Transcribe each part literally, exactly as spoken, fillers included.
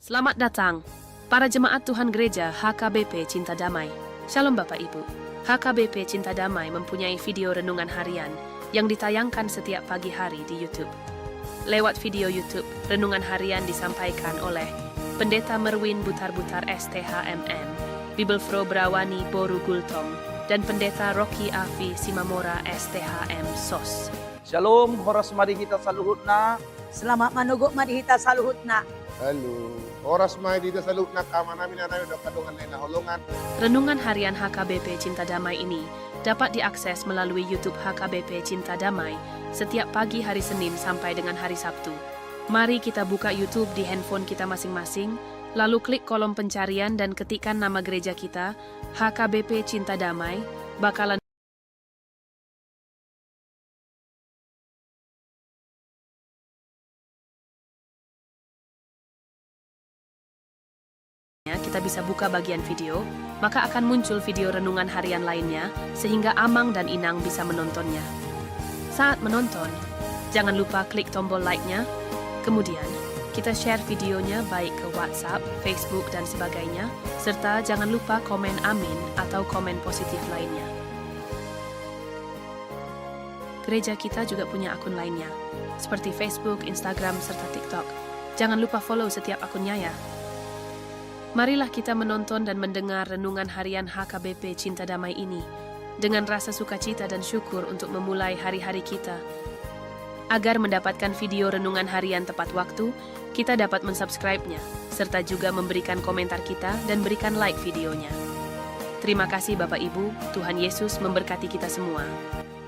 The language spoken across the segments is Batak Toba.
Selamat datang, para jemaat Tuhan Gereja H K B P Cinta Damai. Shalom Bapak Ibu. H K B P Cinta Damai mempunyai video renungan harian yang ditayangkan setiap pagi hari di YouTube. Lewat video YouTube, renungan harian disampaikan oleh Pendeta Merwin Butarbutar, S T H M M, Bibelvrouw Brawani Boru Gultom, dan Pendeta Rocky Afi Simamora, S T H M, sos. Shalom, horas ma di hita saluhutna. Selamat manogot ma di hita saluhutna. Halo. Horas ma di hita saluhutna, angka amanami, inanami, dohot angka dongan na hinaholongan. Renungan harian H K B P Cinta Damai ini dapat diakses melalui YouTube H K B P Cinta Damai setiap pagi hari Senin sampai dengan hari Sabtu. Mari kita buka YouTube di handphone kita masing-masing, lalu klik kolom pencarian dan ketikkan nama gereja kita, H K B P Cinta Damai, bakalan kita bisa buka bagian video, maka akan muncul video renungan harian lainnya, sehingga amang dan inang bisa menontonnya. Saat menonton, jangan lupa klik tombol like-nya, kemudian kita share videonya baik ke WhatsApp, Facebook, dan sebagainya, serta jangan lupa komen amin atau komen positif lainnya. Gereja kita juga punya akun lainnya, seperti Facebook, Instagram, serta TikTok. Jangan lupa follow setiap akunnya ya. Marilah kita menonton dan mendengar renungan harian H K B P Cinta Damai ini dengan rasa sukacita dan syukur untuk memulai hari-hari kita. Agar mendapatkan video renungan harian tepat waktu, kita dapat mensubscribe-nya, serta juga memberikan komentar kita dan berikan like videonya. Terima kasih Bapak Ibu, Tuhan Yesus memberkati kita semua.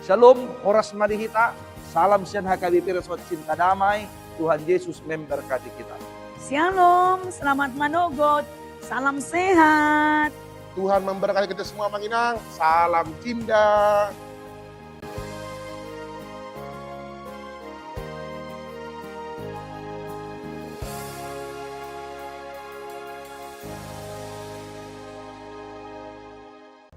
Shalom, horas ma di hita. Salam sian H K B P Resort Cinta Damai. Tuhan Yesus memberkati kita. Shalom, selamat manogot. Salam sehat. Tuhan memberkati kita semua, Amang Inang. Salam cinta.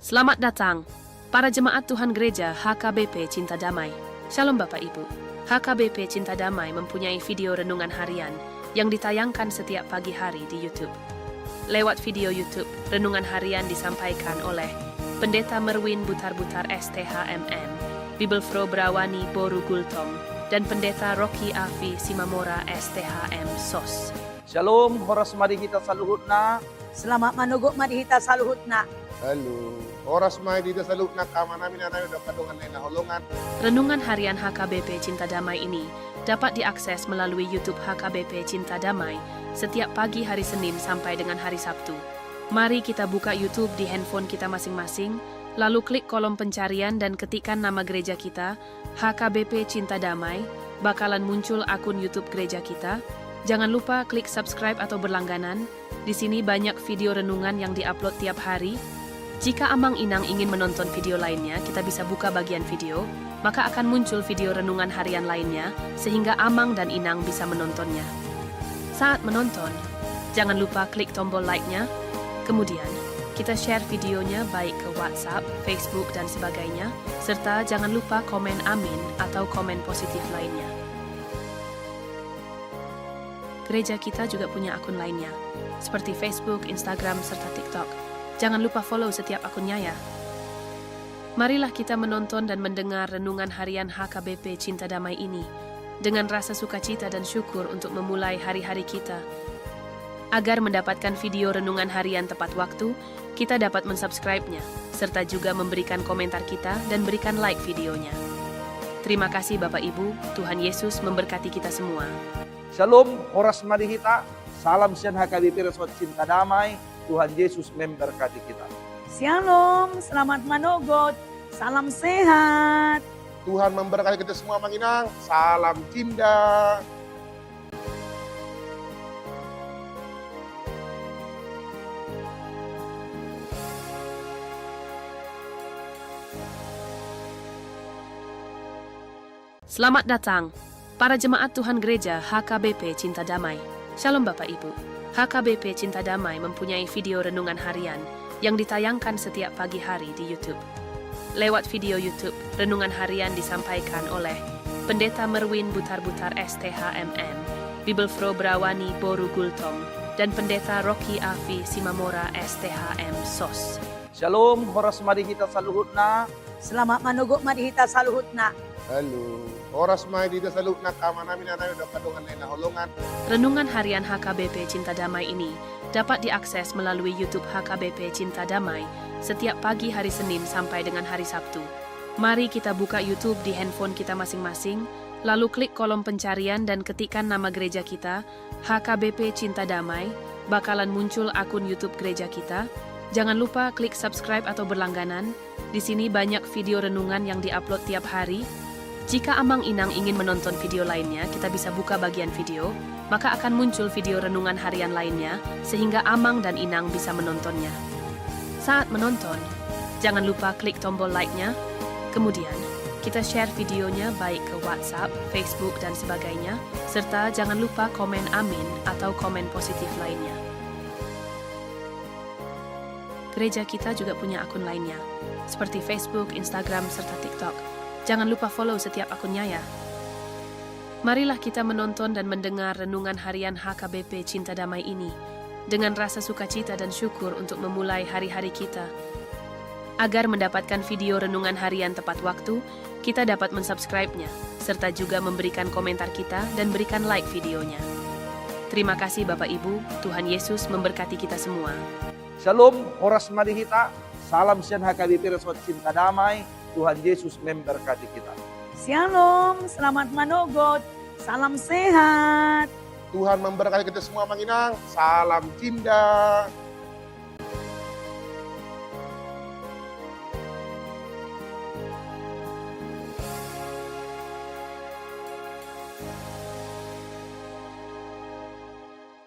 Selamat datang, para jemaat Tuhan Gereja H K B P Cinta Damai. Shalom Bapak Ibu. H K B P Cinta Damai mempunyai video renungan harian yang ditayangkan setiap pagi hari di YouTube. Lewat video YouTube, renungan harian disampaikan oleh Pendeta Merwin Butarbutar, S T H M M, Bibelvrouw Brawani Boru Gultom, dan Pendeta Rocky Afi Simamora, S T H M, sos. Shalom, horas ma di hita saluhutna. Selamat manogot ma di hita saluhutna. Halo. Horas ma di hita saluhutna, angka amanami, inanami, dohot angka dongan na hinaholongan. Renungan harian H K B P Cinta Damai ini dapat diakses melalui YouTube H K B P Cinta Damai setiap pagi hari Senin sampai dengan hari Sabtu. Mari kita buka YouTube di handphone kita masing-masing, lalu klik kolom pencarian dan ketikkan nama gereja kita, H K B P Cinta Damai, bakalan muncul akun YouTube gereja kita. Jangan lupa klik subscribe atau berlangganan. Di sini banyak video renungan yang diupload tiap hari. Jika amang inang ingin menonton video lainnya, kita bisa buka bagian video, maka akan muncul video renungan harian lainnya, sehingga amang dan inang bisa menontonnya. Saat menonton, jangan lupa klik tombol like-nya, kemudian kita share videonya baik ke WhatsApp, Facebook, dan sebagainya, serta jangan lupa komen amin atau komen positif lainnya. Gereja kita juga punya akun lainnya, seperti Facebook, Instagram, serta TikTok. Jangan lupa follow setiap akunnya ya. Marilah kita menonton dan mendengar renungan harian H K B P Cinta Damai ini dengan rasa sukacita dan syukur untuk memulai hari-hari kita. Agar mendapatkan video renungan harian tepat waktu, kita dapat mensubscribe-nya, serta juga memberikan komentar kita dan berikan like videonya. Terima kasih Bapak Ibu, Tuhan Yesus memberkati kita semua. Shalom, horas ma di hita. Salam sian H K B P Resort Cinta Damai. Tuhan Yesus memberkati kita. Shalom, selamat manogot. Salam sehat. Tuhan memberkati kita semua, Amang Inang. Salam cinta. Selamat datang, para jemaat Tuhan Gereja H K B P Cinta Damai. Shalom Bapak Ibu. H K B P Cinta Damai mempunyai video renungan harian yang ditayangkan setiap pagi hari di YouTube. Lewat video YouTube, renungan harian disampaikan oleh Pendeta Merwin Butarbutar, S T H M M, Bibelvrouw Brawani Boru Gultom, dan Pendeta Rocky Afi Simamora, S T H M, sos. Shalom, horas ma di hita saluhutna. Selamat manogot ma di hita saluhutna. Halo, horas ma di hita saluhutna, amang nami, inang nami, dohot dongan nami na hinaholongan. Renungan harian H K B P Cinta Damai ini dapat diakses melalui YouTube H K B P Cinta Damai setiap pagi hari Senin sampai dengan hari Sabtu. Mari kita buka YouTube di handphone kita masing-masing, lalu klik kolom pencarian dan ketikkan nama gereja kita, H K B P Cinta Damai, bakalan muncul akun YouTube gereja kita. Jangan lupa klik subscribe atau berlangganan. Di sini banyak video renungan yang diupload tiap hari. Jika amang inang ingin menonton video lainnya, kita bisa buka bagian video, maka akan muncul video renungan harian lainnya, sehingga amang dan inang bisa menontonnya. Saat menonton, jangan lupa klik tombol like-nya. Kemudian, kita share videonya baik ke WhatsApp, Facebook, dan sebagainya, serta jangan lupa komen amin atau komen positif lainnya. Gereja kita juga punya akun lainnya, seperti Facebook, Instagram, serta TikTok. Jangan lupa follow setiap akunnya ya. Marilah kita menonton dan mendengar renungan harian H K B P Cinta Damai ini dengan rasa sukacita dan syukur untuk memulai hari-hari kita. Agar mendapatkan video renungan harian tepat waktu, kita dapat mensubscribe-nya, serta juga memberikan komentar kita dan berikan like videonya. Terima kasih Bapak Ibu, Tuhan Yesus memberkati kita semua. Shalom, horas ma di hita. Salam sian H K B P Resort Cinta Damai. Tuhan Yesus memberkati kita. Shalom, selamat manogot. Salam sehat. Tuhan memberkati kita semua, amang inang. Salam cinta.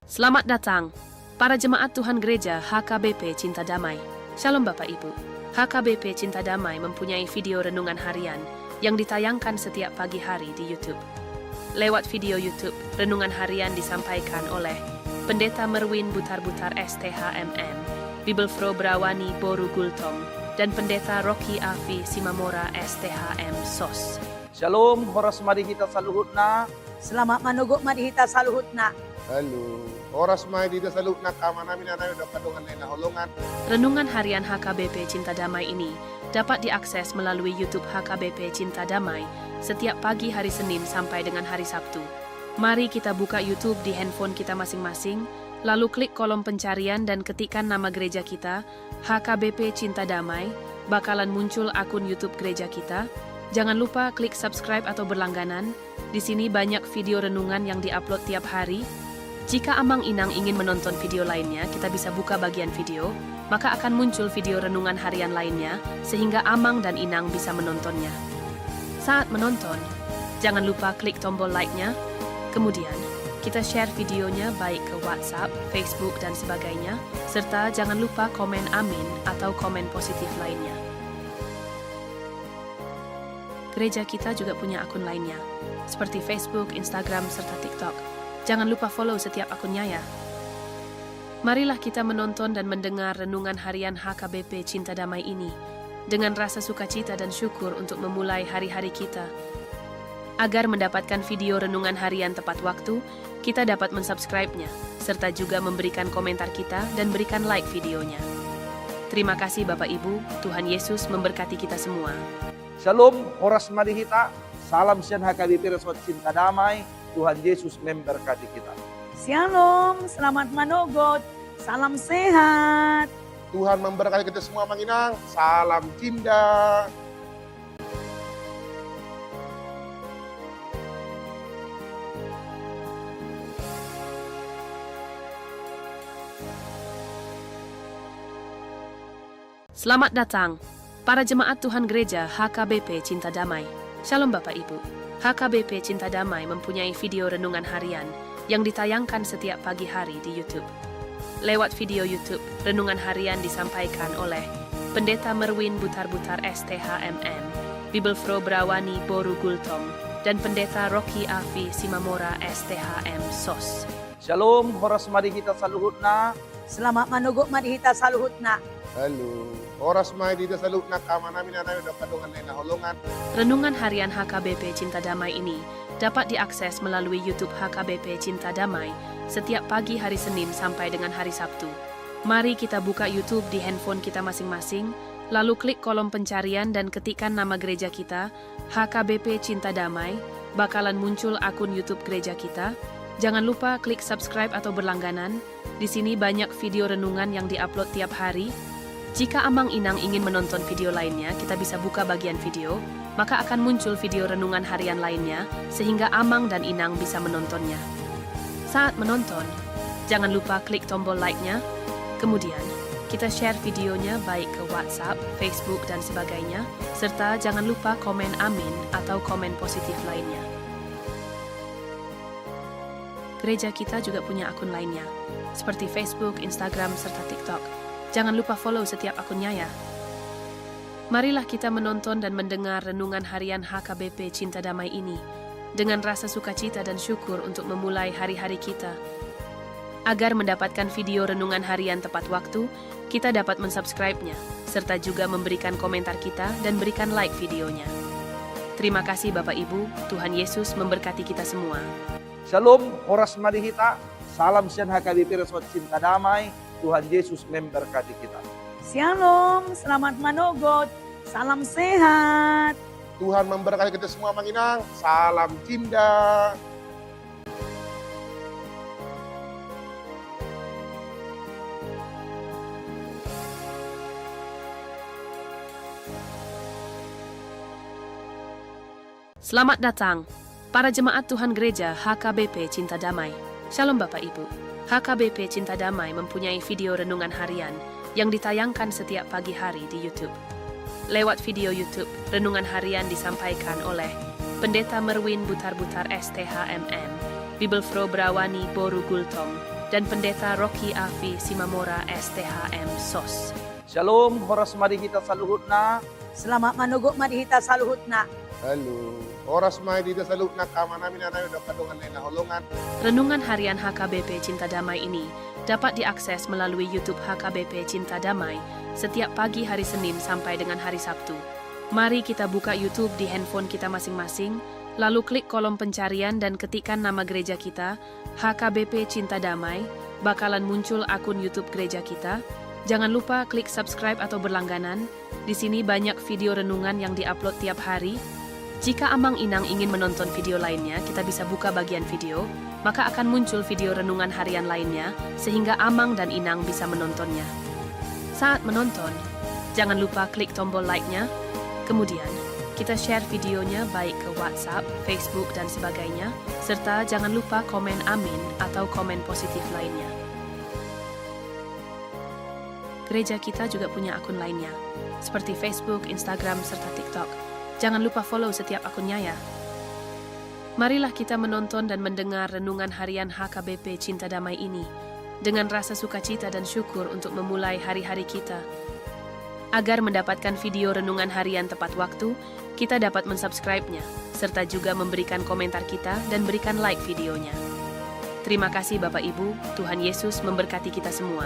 Selamat datang, para jemaat Tuhan Gereja H K B P Cinta Damai. Shalom Bapak Ibu. H K B P Cinta Damai mempunyai video renungan harian yang ditayangkan setiap pagi hari di YouTube. Lewat video YouTube, renungan harian disampaikan oleh Pendeta Merwin Butarbutar, S T H M M, Bibelvrouw Brawani boru Gultom, dan Pendeta Rocky Afi Simamora, S T H M, sos. Shalom, horas ma di hita saluhutna. Selamat manogot ma di hita saluhutna. Halo, horas ma di hita saluhutna, amang nami, inang nami, dohot dongan nami na hinaholongan. Renungan harian H K B P Cinta Damai ini dapat diakses melalui YouTube H K B P Cinta Damai setiap pagi hari Senin sampai dengan hari Sabtu. Mari kita buka YouTube di handphone kita masing-masing, lalu klik kolom pencarian dan ketikkan nama gereja kita, H K B P Cinta Damai, bakalan muncul akun YouTube gereja kita. Jangan lupa klik subscribe atau berlangganan. Di sini banyak video renungan yang diupload tiap hari. Jika amang inang ingin menonton video lainnya, kita bisa buka bagian video, maka akan muncul video renungan harian lainnya, sehingga amang dan inang bisa menontonnya. Saat menonton, jangan lupa klik tombol like-nya. Kemudian, kita share videonya baik ke WhatsApp, Facebook, dan sebagainya, serta jangan lupa komen amin atau komen positif lainnya. Gereja kita juga punya akun lainnya, seperti Facebook, Instagram, serta TikTok. Jangan lupa follow setiap akunnya ya. Marilah kita menonton dan mendengar renungan harian H K B P Cinta Damai ini dengan rasa sukacita dan syukur untuk memulai hari-hari kita. Agar mendapatkan video renungan harian tepat waktu, kita dapat mensubscribe-nya, serta juga memberikan komentar kita dan berikan like videonya. Terima kasih Bapak Ibu, Tuhan Yesus memberkati kita semua. Shalom, horas ma di hita. Salam sian H K B P Resort Cinta Damai. Tuhan Yesus memberkati kita. Shalom, selamat manogot. Salam sehat. Tuhan memberkati kita semua, amang inang. Salam cinta. Selamat datang, para jemaat Tuhan Gereja H K B P Cinta Damai. Shalom Bapak Ibu. H K B P Cinta Damai mempunyai video renungan harian yang ditayangkan setiap pagi hari di YouTube. Lewat video YouTube, renungan harian disampaikan oleh Pendeta Merwin Butarbutar, S T H M M, Bibelvrouw Brawani boru Gultom, dan Pendeta Rocky Afi Simamora, S T H M, sos. Shalom, horas ma di hita saluhutna. Selamat manogot ma di hita saluhutna. Halo, horas ma di hita saluhutna, amang nami, inang nami, dohot dongan nami na hinaholongan. Renungan harian H K B P Cinta Damai ini dapat diakses melalui YouTube H K B P Cinta Damai setiap pagi hari Senin sampai dengan hari Sabtu. Mari kita buka YouTube di handphone kita masing-masing, lalu klik kolom pencarian dan ketikkan nama gereja kita, H K B P Cinta Damai, bakalan muncul akun YouTube gereja kita. Jangan lupa klik subscribe atau berlangganan. Di sini banyak video renungan yang diupload tiap hari. Jika amang inang ingin menonton video lainnya, kita bisa buka bagian video, maka akan muncul video renungan harian lainnya, sehingga amang dan inang bisa menontonnya. Saat menonton, jangan lupa klik tombol like-nya. Kemudian, kita share videonya baik ke WhatsApp, Facebook, dan sebagainya, serta jangan lupa komen amin atau komen positif lainnya. Gereja kita juga punya akun lainnya, seperti Facebook, Instagram, serta TikTok. Jangan lupa follow setiap akunnya ya. Marilah kita menonton dan mendengar renungan harian H K B P Cinta Damai ini dengan rasa sukacita dan syukur untuk memulai hari-hari kita. Agar mendapatkan video renungan harian tepat waktu, kita dapat mensubscribe-nya, serta juga memberikan komentar kita dan berikan like videonya. Terima kasih Bapak Ibu, Tuhan Yesus memberkati kita semua. Shalom, horas ma di hita, salam sian H K B P Resort Cinta Damai, Tuhan Yesus memberkati kita. Shalom, selamat manogot, salam sehat. Tuhan memberkati kita semua, Amang Inang, salam cinta. Selamat datang, para jemaat Tuhan Gereja H K B P Cinta Damai. Shalom Bapak Ibu. H K B P Cinta Damai mempunyai video renungan harian yang ditayangkan setiap pagi hari di YouTube. Lewat video YouTube, renungan harian disampaikan oleh Pendeta Merwin Butarbutar S T H M M, Bibelvrouw Brawani boru Gultom, dan Pendeta Rocky Afi Simamora S T H M sos. Shalom, horas ma di hita saluhutna. Selamat manogot ma di hita saluhutna. Halo. Horas ma di hita saluhutna, angka amanami, inanami, dohot angka dongan na hinaholongan. Renungan harian H K B P Cinta Damai ini dapat diakses melalui YouTube H K B P Cinta Damai setiap pagi hari Senin sampai dengan hari Sabtu. Mari kita buka YouTube di handphone kita masing-masing, lalu klik kolom pencarian dan ketikkan nama gereja kita, H K B P Cinta Damai, bakalan muncul akun YouTube gereja kita. Jangan lupa klik subscribe atau berlangganan. Di sini banyak video renungan yang diupload tiap hari. Jika amang inang ingin menonton video lainnya, kita bisa buka bagian video, maka akan muncul video renungan harian lainnya, sehingga amang dan inang bisa menontonnya. Saat menonton, jangan lupa klik tombol like-nya. Kemudian, kita share videonya baik ke WhatsApp, Facebook, dan sebagainya, serta jangan lupa komen amin atau komen positif lainnya. Gereja kita juga punya akun lainnya, seperti Facebook, Instagram, serta TikTok. Jangan lupa follow setiap akunnya ya. Marilah kita menonton dan mendengar renungan harian H K B P Cinta Damai ini dengan rasa sukacita dan syukur untuk memulai hari-hari kita. Agar mendapatkan video renungan harian tepat waktu, kita dapat mensubscribe-nya, serta juga memberikan komentar kita dan berikan like videonya. Terima kasih Bapak Ibu, Tuhan Yesus memberkati kita semua.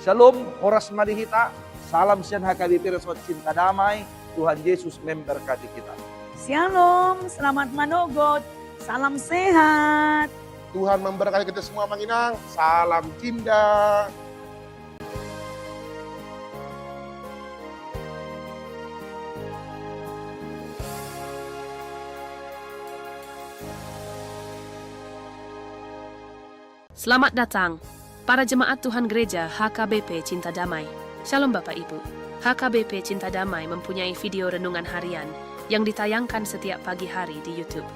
Shalom, horas ma di hita, salam sian H K B P Resort Cinta Damai, Tuhan Yesus memberkati kita. Shalom, selamat manogot, salam sehat. Tuhan memberkati kita semua, Amang Inang, salam cinta. Selamat datang, para jemaat Tuhan Gereja H K B P Cinta Damai. Shalom Bapak Ibu. H K B P Cinta Damai mempunyai video renungan harian yang ditayangkan setiap pagi hari di YouTube.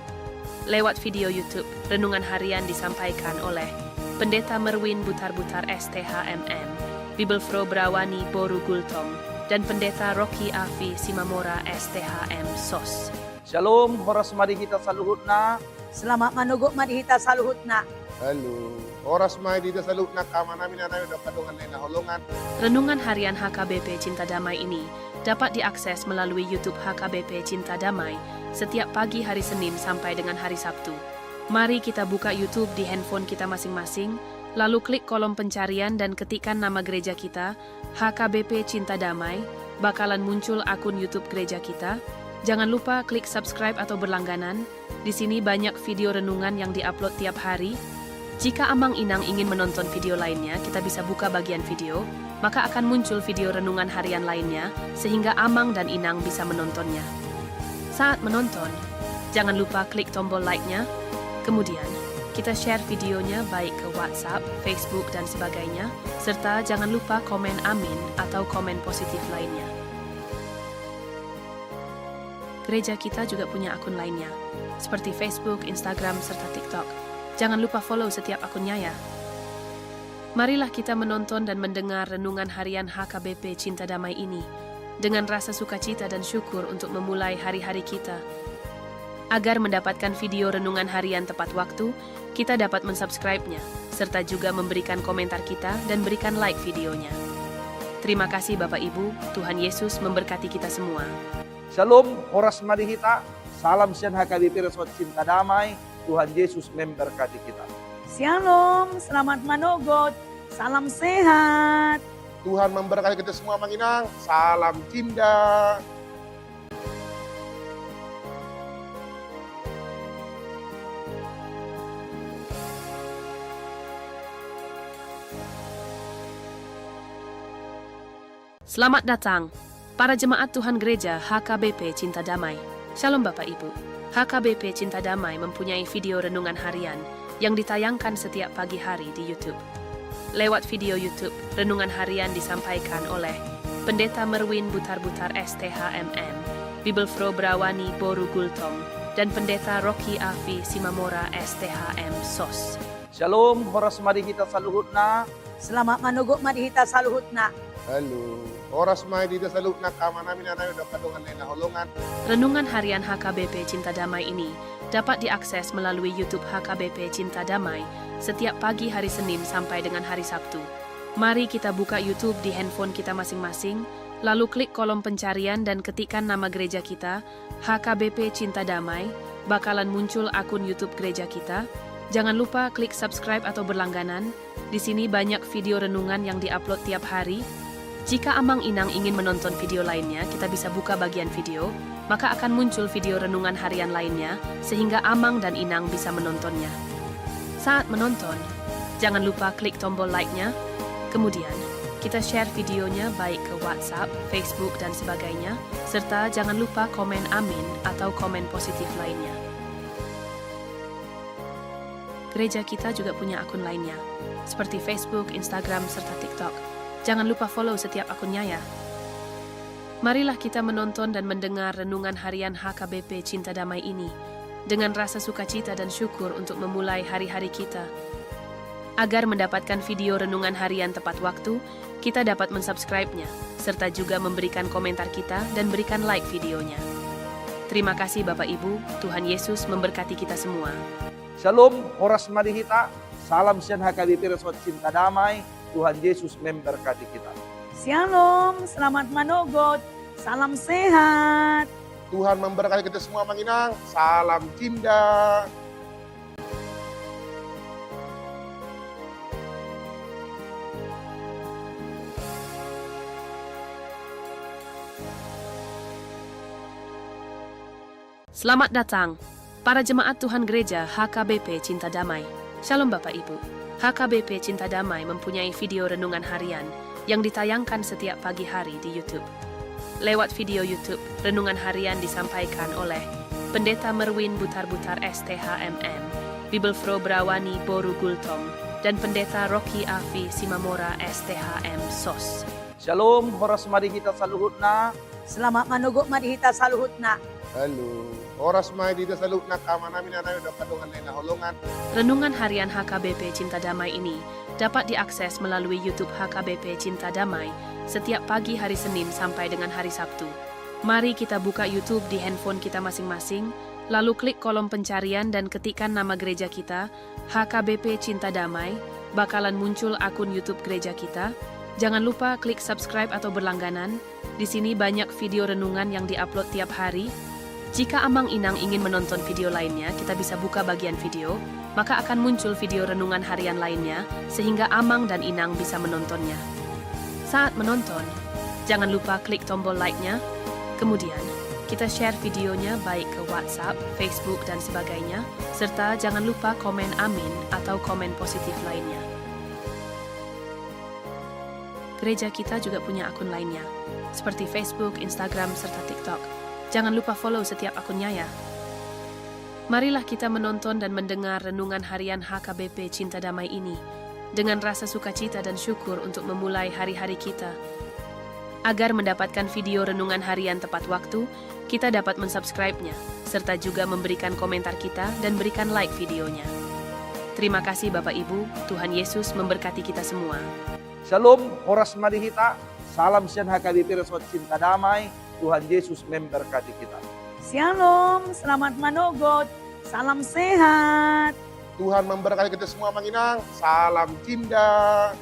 Lewat video YouTube, renungan harian disampaikan oleh Pendeta Merwin Butarbutar S T H M M, Bibelvrouw Brawani boru Gultom, dan Pendeta Rocky Afi Simamora S T H M sos. Shalom, horas ma di hita saluhutna. Selamat manogot ma di hita saluhutna. Halo. Horas ma di hita saluhutna, angka amanami, inanami, dohot angka dongan na hinaholongan. Renungan harian H K B P Cinta Damai ini dapat diakses melalui YouTube H K B P Cinta Damai setiap pagi hari Senin sampai dengan hari Sabtu. Mari kita buka YouTube di handphone kita masing-masing, lalu klik kolom pencarian dan ketikkan nama gereja kita, H K B P Cinta Damai, bakalan muncul akun YouTube gereja kita. Jangan lupa klik subscribe atau berlangganan. Di sini banyak video renungan yang diupload tiap hari. Jika amang inang ingin menonton video lainnya, kita bisa buka bagian video, maka akan muncul video renungan harian lainnya, sehingga amang dan inang bisa menontonnya. Saat menonton, jangan lupa klik tombol like-nya. Kemudian, kita share videonya baik ke WhatsApp, Facebook, dan sebagainya, serta jangan lupa komen amin atau komen positif lainnya. Gereja kita juga punya akun lainnya, seperti Facebook, Instagram, serta TikTok. Jangan lupa follow setiap akunnya ya. Marilah kita menonton dan mendengar renungan harian H K B P Cinta Damai ini dengan rasa sukacita dan syukur untuk memulai hari-hari kita. Agar mendapatkan video renungan harian tepat waktu, kita dapat mensubscribe-nya, serta juga memberikan komentar kita dan berikan like videonya. Terima kasih Bapak Ibu, Tuhan Yesus memberkati kita semua. Shalom, horas ma di hita. Salam sian H K B P Resort Cinta Damai. Tuhan Yesus memberkati kita. Shalom, selamat manogot. Salam sehat. Tuhan memberkati kita semua, Amang Inang. Salam Cinta. Selamat datang, para jemaat Tuhan Gereja H K B P Cinta Damai. Shalom Bapak Ibu. H K B P Cinta Damai mempunyai video renungan harian yang ditayangkan setiap pagi hari di YouTube. Lewat video YouTube, renungan harian disampaikan oleh Pendeta Merwin Butarbutar, S T H M M, Bibelvrouw Brawani boru Gultom, dan Pendeta Rocky Afi Simamora, S T H M, sos. Shalom, horas ma di hita saluhutna. Selamat manogot ma di hita saluhutna. Halo, horas ma di hita saluhutna, angka amanami, inanami, dohot angka dongan na hinaholongan. Renungan harian H K B P Cinta Damai ini dapat diakses melalui YouTube H K B P Cinta Damai setiap pagi hari Senin sampai dengan hari Sabtu. Mari kita buka YouTube di handphone kita masing-masing, lalu klik kolom pencarian dan ketikkan nama gereja kita, H K B P Cinta Damai, bakalan muncul akun YouTube gereja kita. Jangan lupa klik subscribe atau berlangganan. Di sini banyak video renungan yang diupload tiap hari. Jika amang inang ingin menonton video lainnya, kita bisa buka bagian video, maka akan muncul video renungan harian lainnya, sehingga amang dan inang bisa menontonnya. Saat menonton, jangan lupa klik tombol like-nya. Kemudian, kita share videonya baik ke WhatsApp, Facebook, dan sebagainya, serta jangan lupa komen amin atau komen positif lainnya. Gereja kita juga punya akun lainnya, seperti Facebook, Instagram, serta TikTok. Jangan lupa follow setiap akunnya ya. Marilah kita menonton dan mendengar renungan harian H K B P Cinta Damai ini dengan rasa sukacita dan syukur untuk memulai hari-hari kita. Agar mendapatkan video renungan harian tepat waktu, kita dapat mensubscribe-nya, serta juga memberikan komentar kita dan berikan like videonya. Terima kasih Bapak Ibu, Tuhan Yesus memberkati kita semua. Shalom, horas ma di hita. Salam sian H K B P Resort Cinta Damai. Tuhan Yesus memberkati kita. Shalom, selamat manogot. Salam sehat. Tuhan memberkati kita semua, Amang Inang. Salam Cinta. Selamat datang, para jemaat Tuhan Gereja H K B P Cinta Damai. Shalom Bapak Ibu. H K B P Cinta Damai mempunyai video renungan harian yang ditayangkan setiap pagi hari di YouTube. Lewat video YouTube, renungan harian disampaikan oleh Pendeta Merwin Butarbutar, S T H M M, Bibelvrouw Brawani boru Gultom, dan Pendeta Rocky Afi Simamora, S T H M, sos. Shalom, horas ma di hita saluhutna. Selamat manogot ma di hita saluhutna. Halo, horas ma di hita saluhutna, angka amanami, inanami, dohot angka dongan na hinaholongan. Renungan harian H K B P Cinta Damai ini dapat diakses melalui YouTube H K B P Cinta Damai setiap pagi hari Senin sampai dengan hari Sabtu. Mari kita buka YouTube di handphone kita masing-masing, lalu klik kolom pencarian dan ketikkan nama gereja kita, H K B P Cinta Damai, bakalan muncul akun YouTube gereja kita. Jangan lupa klik subscribe atau berlangganan. Di sini banyak video renungan yang diupload tiap hari. Jika amang inang ingin menonton video lainnya, kita bisa buka bagian video, maka akan muncul video renungan harian lainnya, sehingga amang dan inang bisa menontonnya. Saat menonton, jangan lupa klik tombol like-nya. Kemudian, Kita share videonya baik ke WhatsApp, Facebook, dan sebagainya, serta jangan lupa komen amin atau komen positif lainnya. Gereja kita juga punya akun lainnya, seperti Facebook, Instagram, serta TikTok. Jangan lupa follow setiap akunnya ya. Marilah kita menonton dan mendengar renungan harian H K B P Cinta Damai ini dengan rasa sukacita dan syukur untuk memulai hari-hari kita. Agar mendapatkan video renungan harian tepat waktu, kita dapat mensubscribe-nya, serta juga memberikan komentar kita dan berikan like videonya. Terima kasih Bapak Ibu, Tuhan Yesus memberkati kita semua. Shalom, horas ma di hita. Salam sian H K B P Resort Cinta Damai. Tuhan Yesus memberkati kita. Shalom, selamat manogot. Salam sehat. Tuhan memberkati kita semua, Amang Inang. Salam Cinta.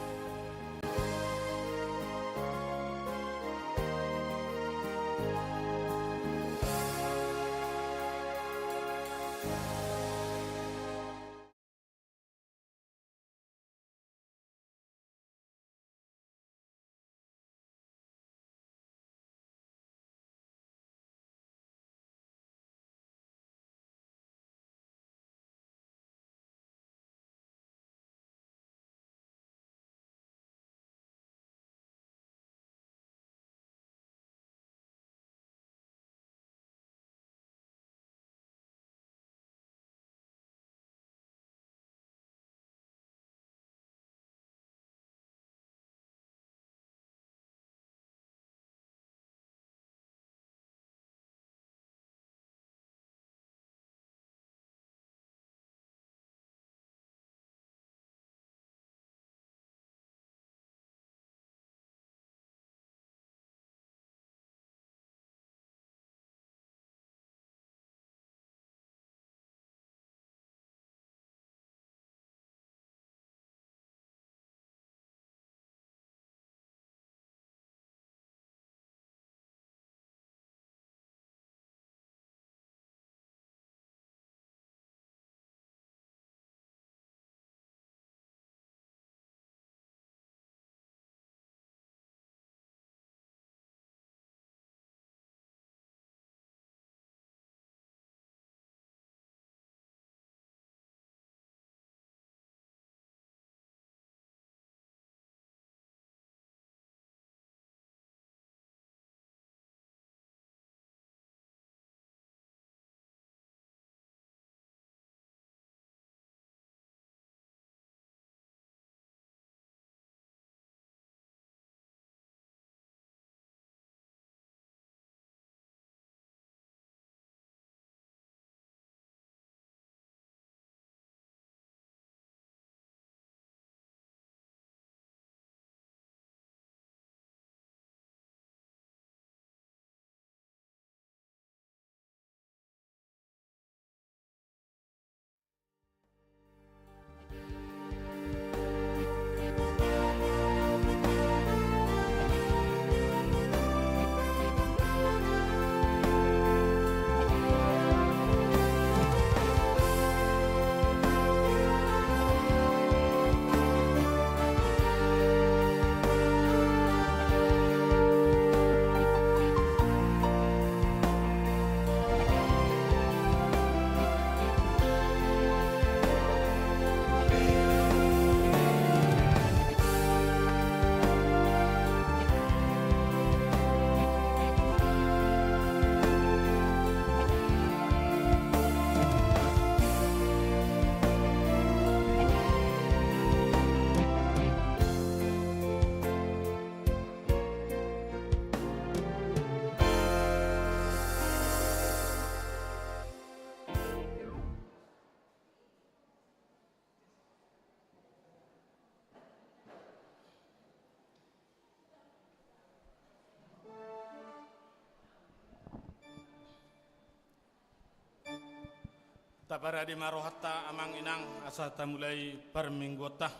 Taparade ma rohanta, Amang Inang, asa tamulai parmingguonta.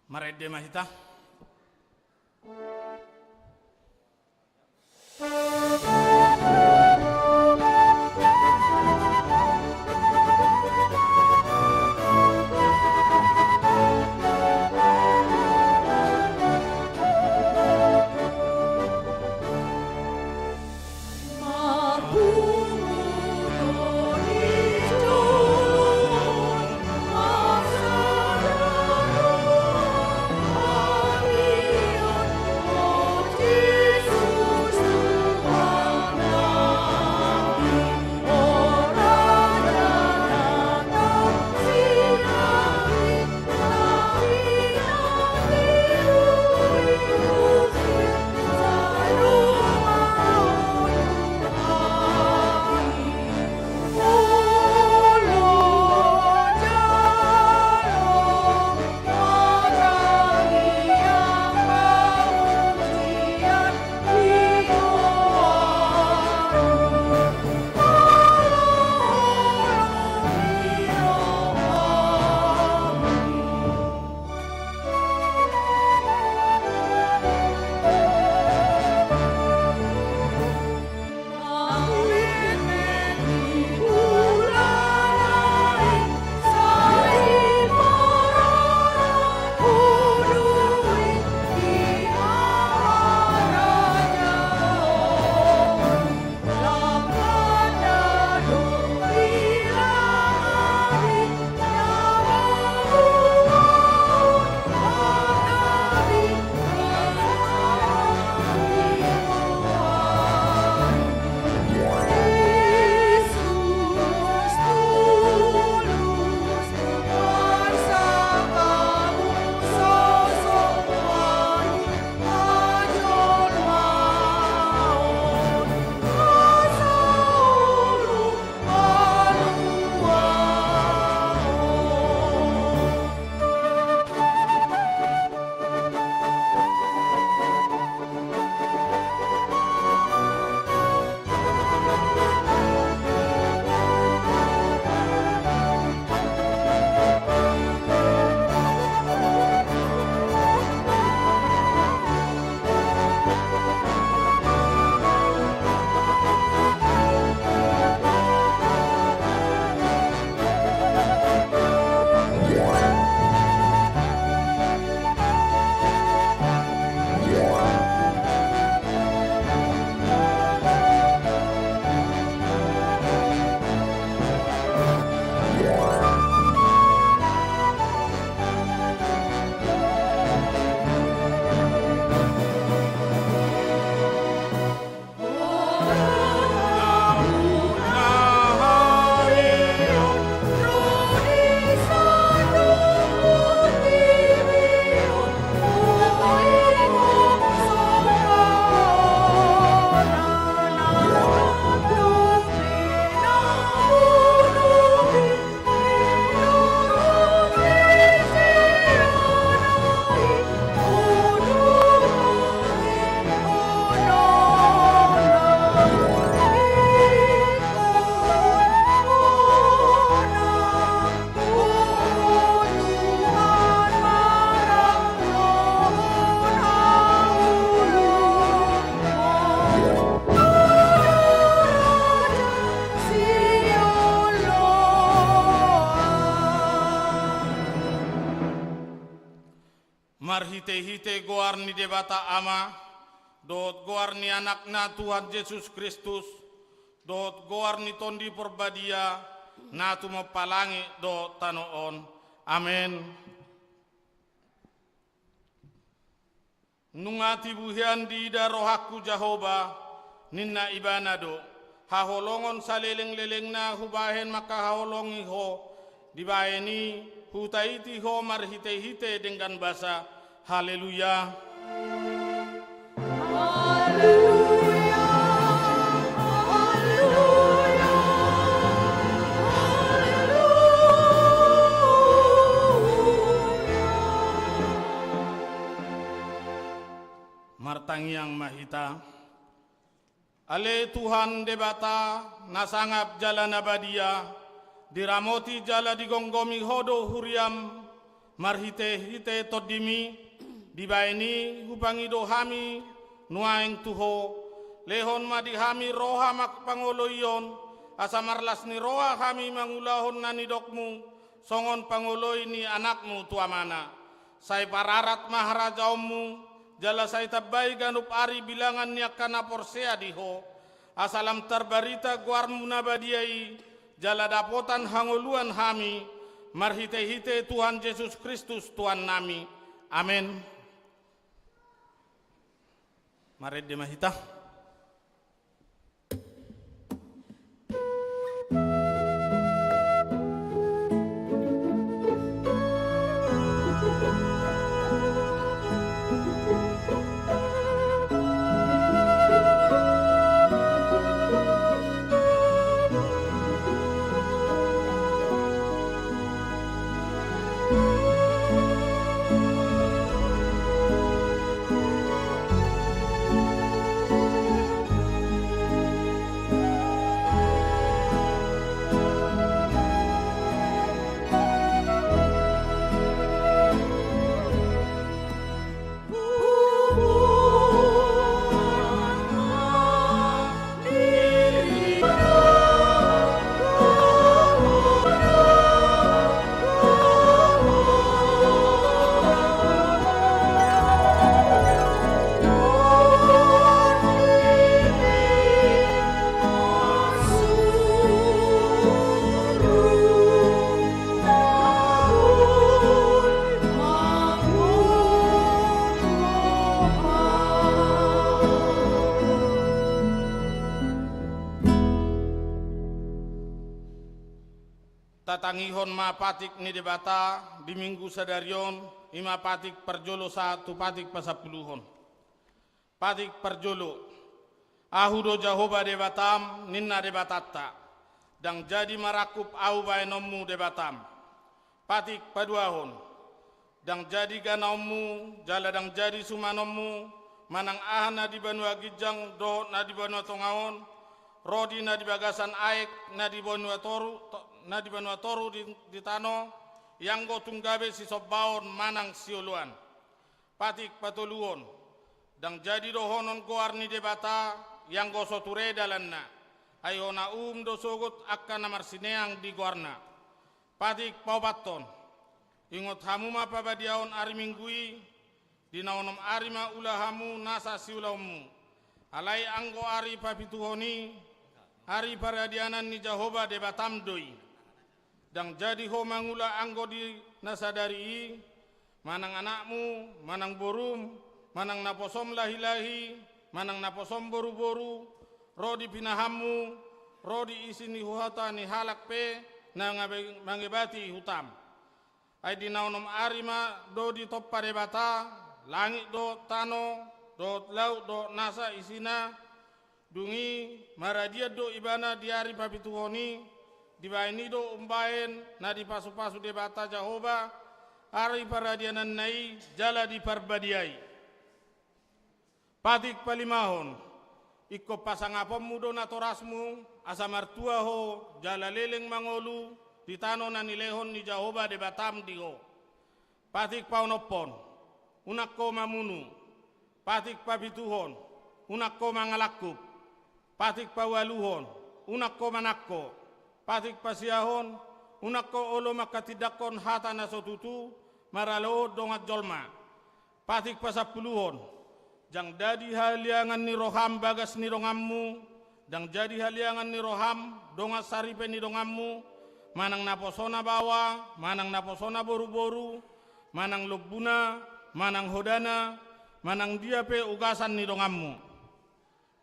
Marende ma hita. Marhite-hite goar ni Debata Ama, dohot goar ni Anakna Tuhan Jesus Kristus, dohot goar ni Tondi Porbadia, na tumompa langit dohot tano on. Amen. Nunga tibu hian diida rohangku Jahowa, ninna Ibana do, haholongon saleleng-lelengna hubahen mangkahaholongi ho, dibahen i hutaiti ho marhite-hite denggan basa. Haleluya. Haleluya. Haleluya. Haleluya. Martangiang ma hita. Ale Tuhan Debata, na sangap jala na badia, diramoti jala digomgomi ho do huriam, marhite-hite Tondimi, dibahen i hupangido hami nuaeng tu ho, lehon ma di hami roha mangpangoloion, asa marlas ni roha hami mangulahon na nidokmu, songon pangoloi ni Anakmu tu Amana. Sai pararat ma harajaonmu, jala sai tambai ganup ari bilangan ni angka na porsea di ho, asa lam tarbarita goarmu na badia i, jala dapotan hangoluan hami, marhite-hite Tuhan Jesus Kristus Tuhannami. Amen. Marende ma hita. Tatangihon ma patik ni Debata di Minggu sadari on, i ma patik parjolo sahat tu patik pasampuluhon. Patik parjolo. Ahu do Jahowa Debatam, ninna Debatanta. Ndang jadi marangkup ahu baenonmu Debatam. Patik paduahon. Ndang jadi ganaonmu, jala ndang jadi sumanonmu, manang aha na di banua ginjang dohot na di banua tonga on, ro di na di bagasan aek, na di banua toru, to-, na di banua toru di, di tano, ianggo tung gabe sisombaon manang sioloan. Patik patoluhon. Ndang jadi dohonon goar ni Debata, ianggo so ture dalanna. Ai hona uhum do sogot angka na marsineang di goarna. Patik paopathon. Ingot hamu ma pabadiaon ari Minggu i, di na onom ari ma ula hamu nasa siulaonmu. Alai anggo ari papituhon i, ari paradianan ni Jahowa Debatam do i. Ndang jadi ho mangula anggo di na sadari i, manang anakmu, manang borum, manang naposom lahilahi, manang naposom boruboru, ro di pinahanmu, ro di isi ni huta ni halak pe, na ngabe-, mangebati hutam. Ai di na onom ari ma do ditompa Debata, langit dohot tano, dohot laut dohot nasa isina, dung i maradian do Ibana di ari papituhon i, dibahen i do umbahen na dipasupasu Debata Jahowa, ari paradiananna i jala diparbadiai. Patik palimahon, ingkon pasangaponmu do natorasmu, asa martua ho, jala leleng mangolu, di tano na nilehon ni Jahowa Debatam di ho. Patik paonomhon, unang ho mamunu. Patik papituhon, unang ho mangalangkup. Patik paualuhon, unang ho manangko. Patik pasiahon, unang ho olo manghatindanghon hata na so tutu, maralohon dongan jolma. Patik pasampuluhon. Ndang jadi haliangan ni roham bagas ni donganmu, ndang jadi haliangan ni roham dongan saripe ni donganmu, manang naposona baoa, manang naposona boruboru, manang lombuna, manang hodana, manang dia pe ugasan ni donganmu.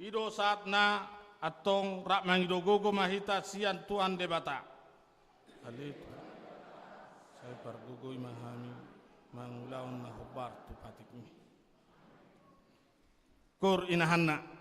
I do saatna antong rap mangido gogo ma hita sian Tuhan Debata. Ale Tuhan, sai pargogoi ma hami mangulahon na hombar tu patikmi. Kur inahanna.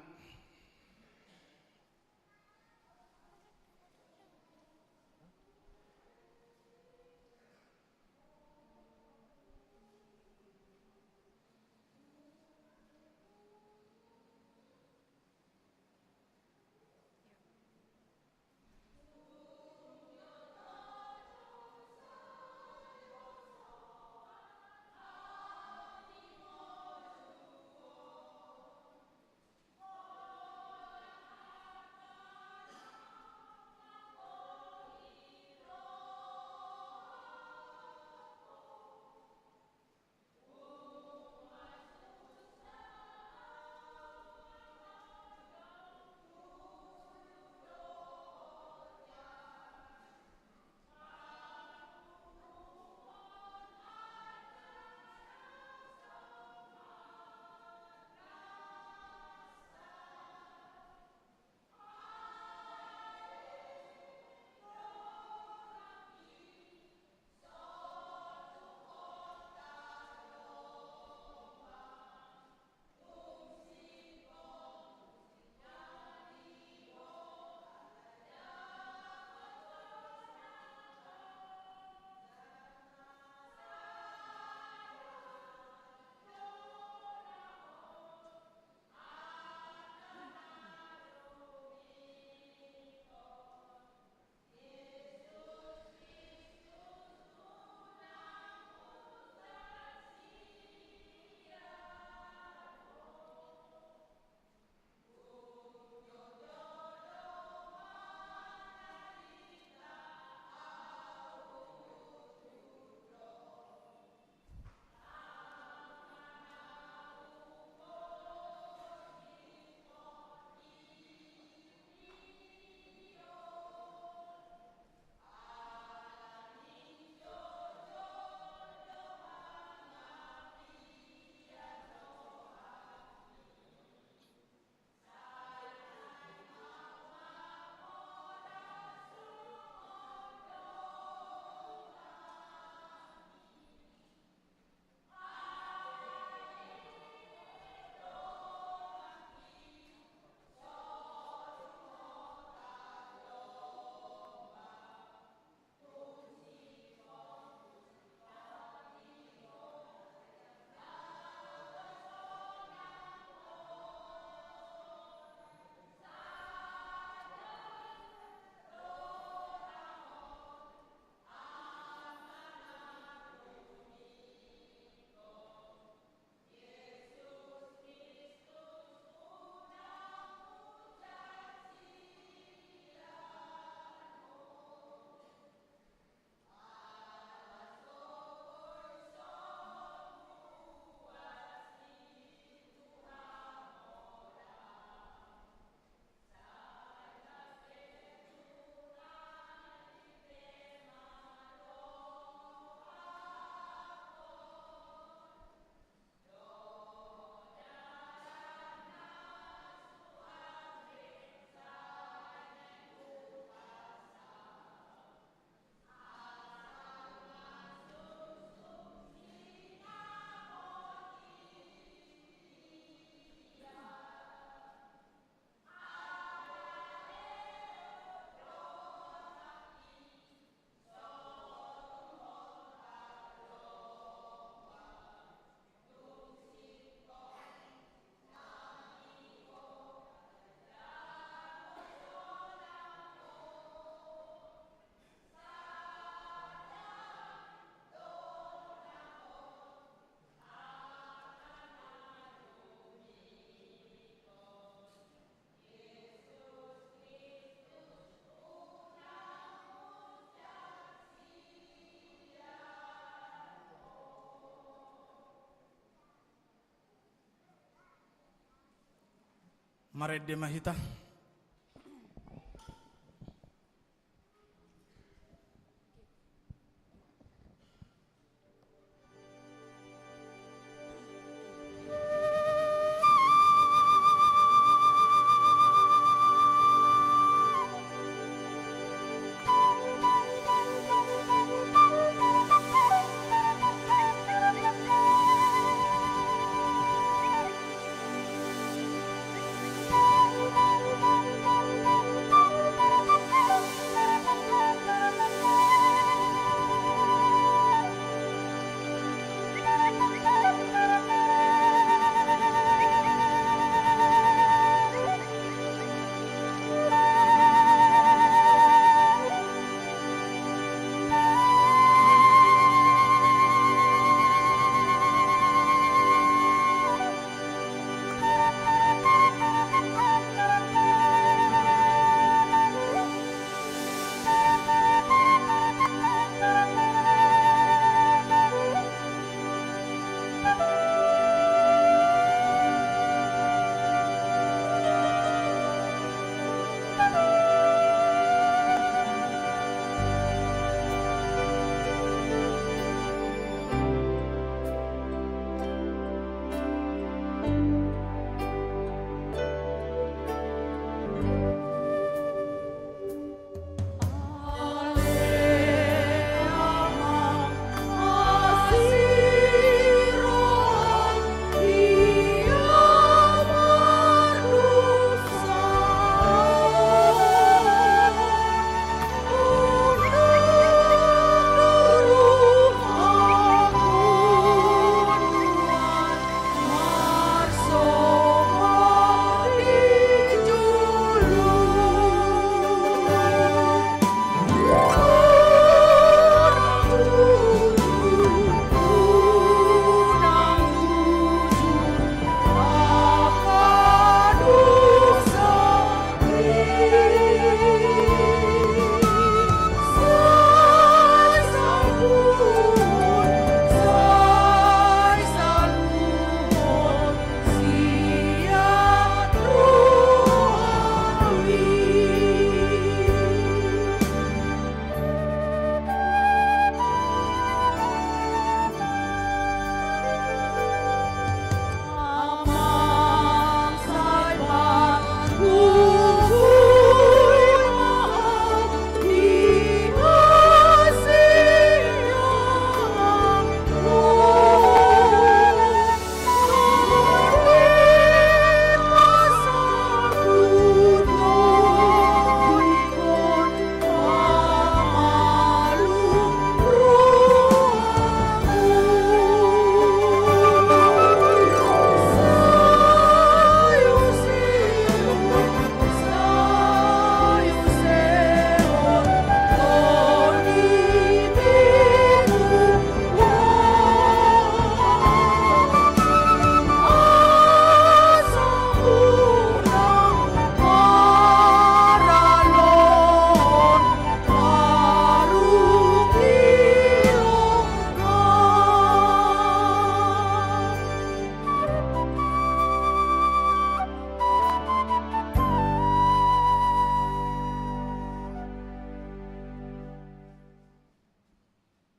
Marende ma hita.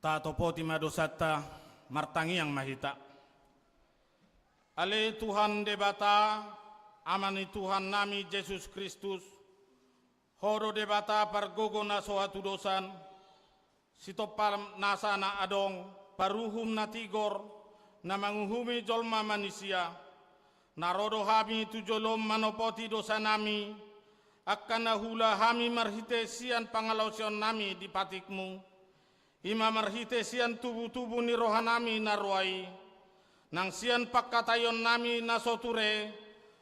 Tatopoti ma dosanta, martangiang ma hita. Ale Tuhan Debata, Ama ni Tuhannami Jesus Kristus, Ho do Debata pargogo na so hatudosan, sitompa nasa na adong, paruhum na tigor, na manguhumi jolma manisia. Na ro do hami tu jolom manopoti dosanami, angka na huula hami marhite sian pangalaosionnami di patikmu, i ma marhite sian tubutubu ni rohanami na roa i, nang sian pangkataionnami na so ture,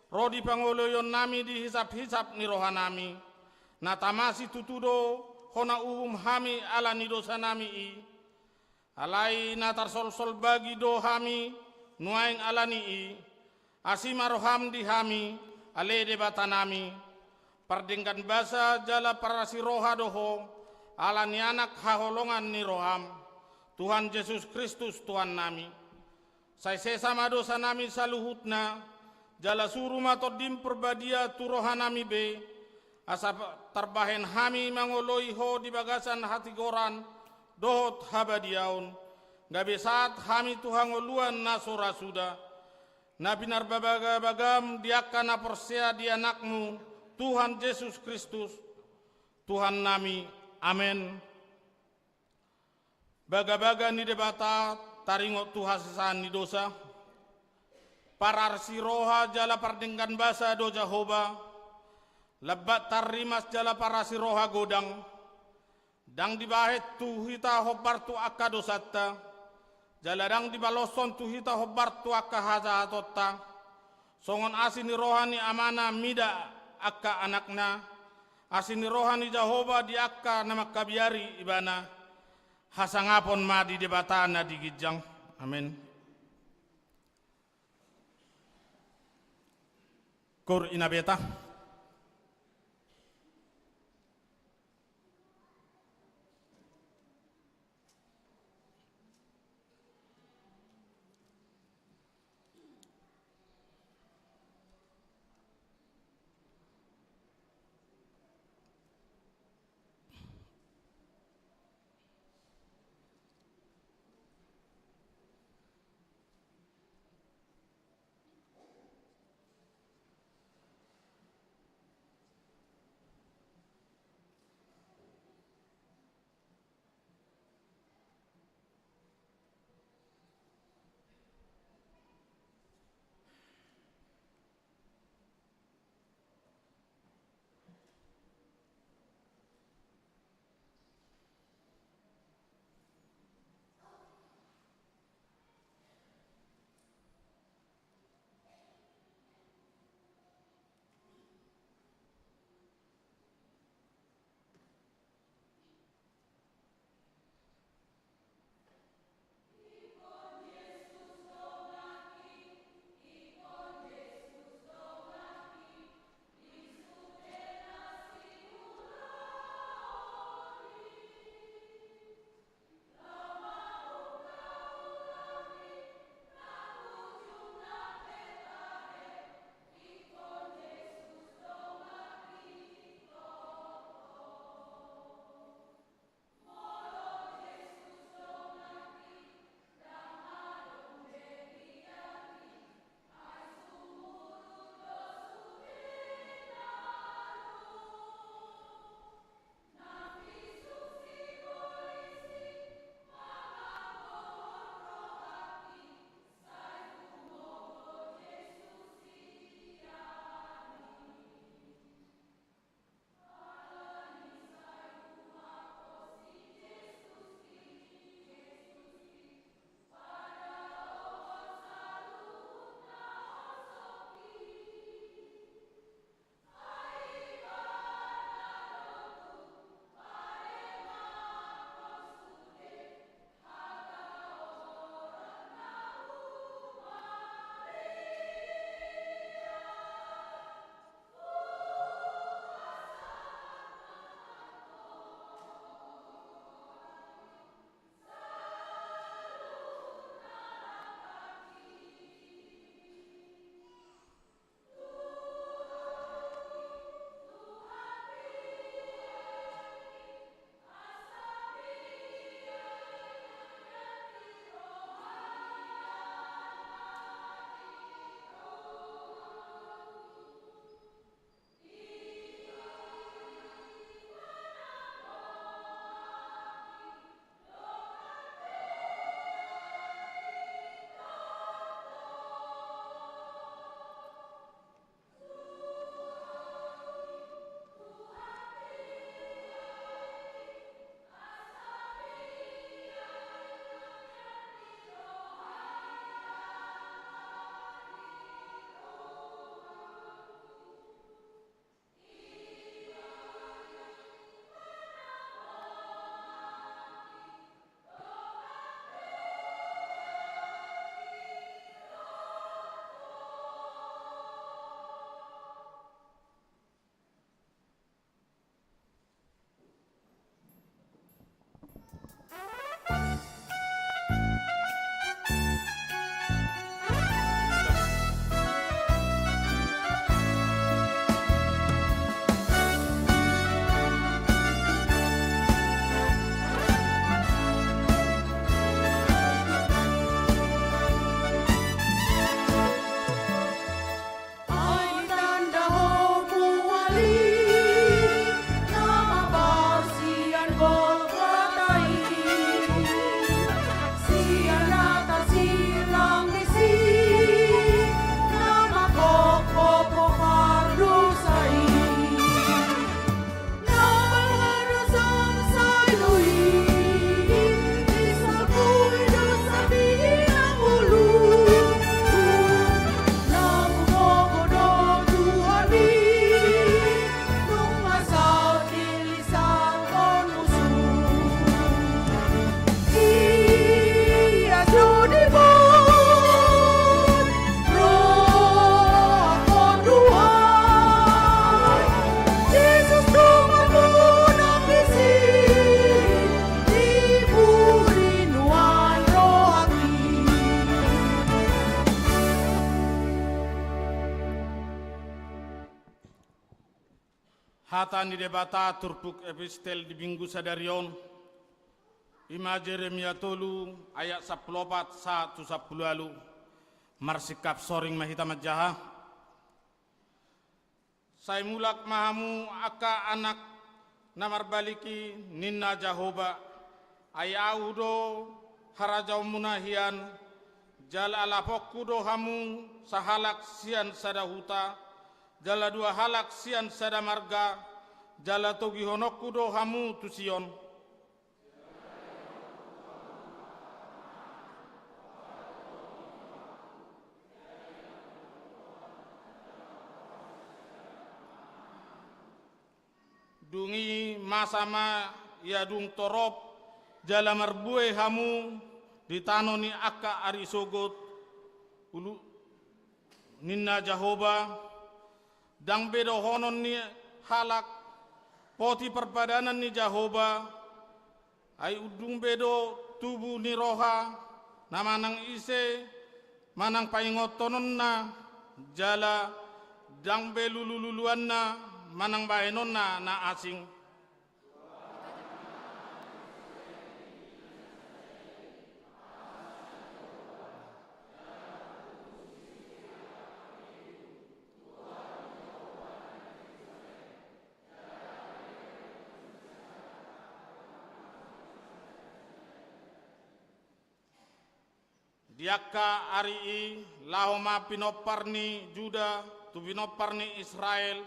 ro di pangoloionnami di hisaphisap ni rohanami, na tama situtu do hona uhum hami ala ni dosanami i. Alai na tarsolsol bagi do hami nuaeng ala ni i, asi ma roham di hami, ale Debatanami, pardenggan basa jala parasi roha do Ho, ala ni Anak haholongan ni roham, Tuhan Jesus Kristus Tuhannami. Sai sesa ma dosanami saluhutna, Jala suru ma Tondim Parbadia tu rohanami be, asa tarbahen hami mangoloi Ho di bagasan hatigoran dohot habadiaon, gabe sahat hami tu hangoluan na so ra suda, na pinarbagabaga-Mu di angka na porsea di Anakmu, Tuhan Jesus Kristus, Tuhannami. Amen. Bagabaga ni Debata taringot tu hasesaan ni dosa. Parasi roha jala pardenggan basa do Jahowa, lambat tarrimas jala parasi roha godang. Ndang dibahen tu hita hombar tu angka dosanta, jala ndang dibaloshon tu hita hombar tu angka hajahatonta. Songon asi ni roha ni amana mida angka anakna, asi ni roha ni Jahowa di angka na mangkabiari ibana. Hasangapon ma di Debata na di ginjang. Amen. Kur ina beta. Hata ni Debata turpuk epistel di Minggu sadari on, i ma Jeremia tolu ayat sampulu opat sahat tu sampulu ualu. Marsingkap soring ma hita manjaha. Sai mulak ma hamu angka anak na marbalik i, ninna Jahowa. Ai Ahu do harajaonmuna hian, jala laponku do hamu sahalak sian sada huta, jala dua halak sian sada marga, jala togihononku do hamu tu Sion. Dung i masa ma ia dung torop jala marbue hamu di tano ni angka ari sogot, ulu, ninna Jahowa. Ndang be dohonon ni halak, poti parpadanan ni Jahowa, ai undung be do tubu ni roha na manang ise manang paingothononna, jala ndang be lulululuanna manang bahenonna na asing. Di angka ari i laho ma pinompar ni Juda tu pinompar ni Israel,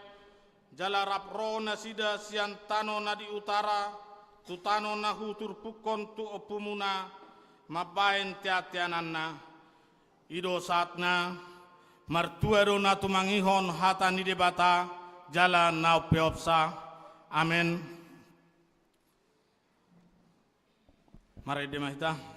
jala rap ro nasida sian tano na di utara tu tano na huturpukkon tu ompumuna mambahen teanteananna. I do sahatna. Martua do na tumangihon hata ni Debata jala na umpeopsa. Amen. Marende ma hita.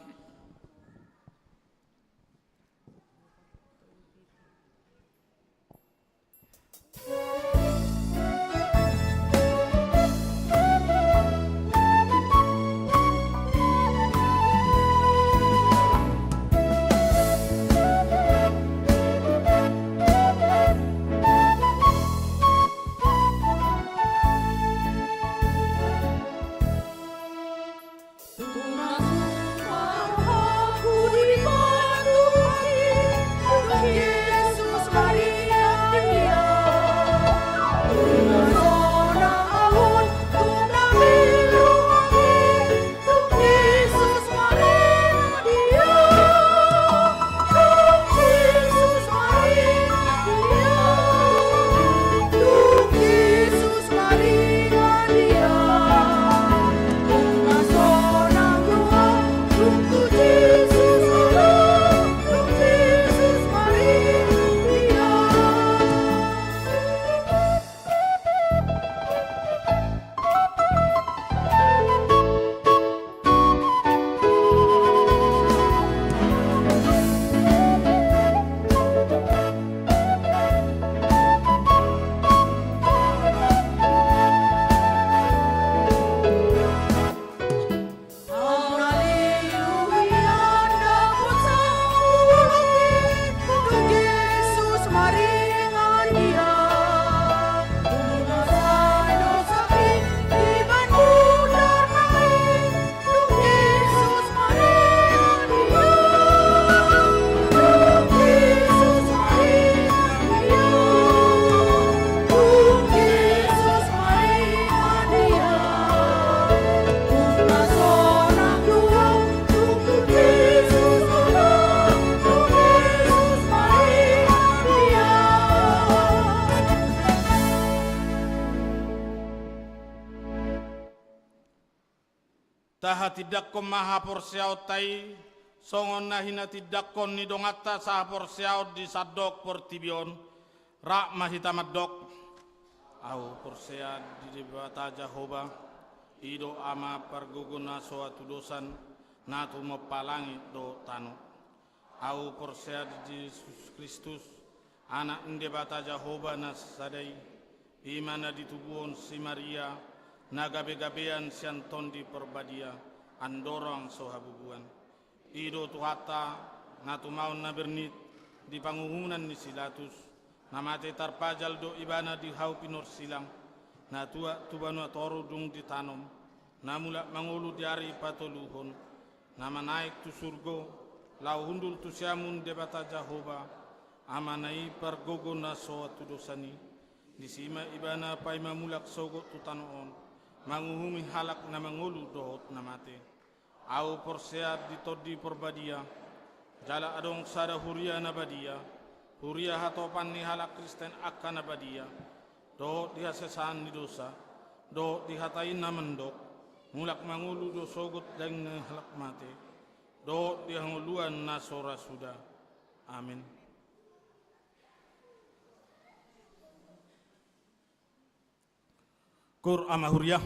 Tahatindangkon ma haporseaonta i songon na hinatindangkon ni donganta sahaporseaon di sandok portibi on. Rap ma hita mandok. Ahu porsea di Debata Jahowa, i do Ama pargogo na so hatudosan, na tumompa langit dohot tano. Ahu porsea di Jesus Kristus, Anak ni Debata Jahowa na sada i, i ma na ditubuhon si Maria, na gabegabean sian Tondi Parbadia, andorang so habubuhan. I do Tuhanta, na tumaon na bernit di panguhunan ni si Pilatus, na mate tarpajal do Ibana di hau pinorsilang, Na tuat tu banua toru dung ditanom, na mulak mangolu di ari patoluhon, na manaek tu surgo, laho hundul tu siamun Debata Jahowa, Amana i pargogo na so tudosan i. Disi ma Ibana paima mulak sogot tu tano on, manguhumi halak na mangolu dohot na mate. Ahu porsea di Tondi Parbadia, jala adong sada huria na badia, huria hatopan ni halak Kristen angka na badia, dohot di hasesaan ni dosa, dohot di hata i na mandok, mulak mangolu do sogot daging ni halak mate, dohot di hangoluan na so ra suda. Amen. Kur ama huria.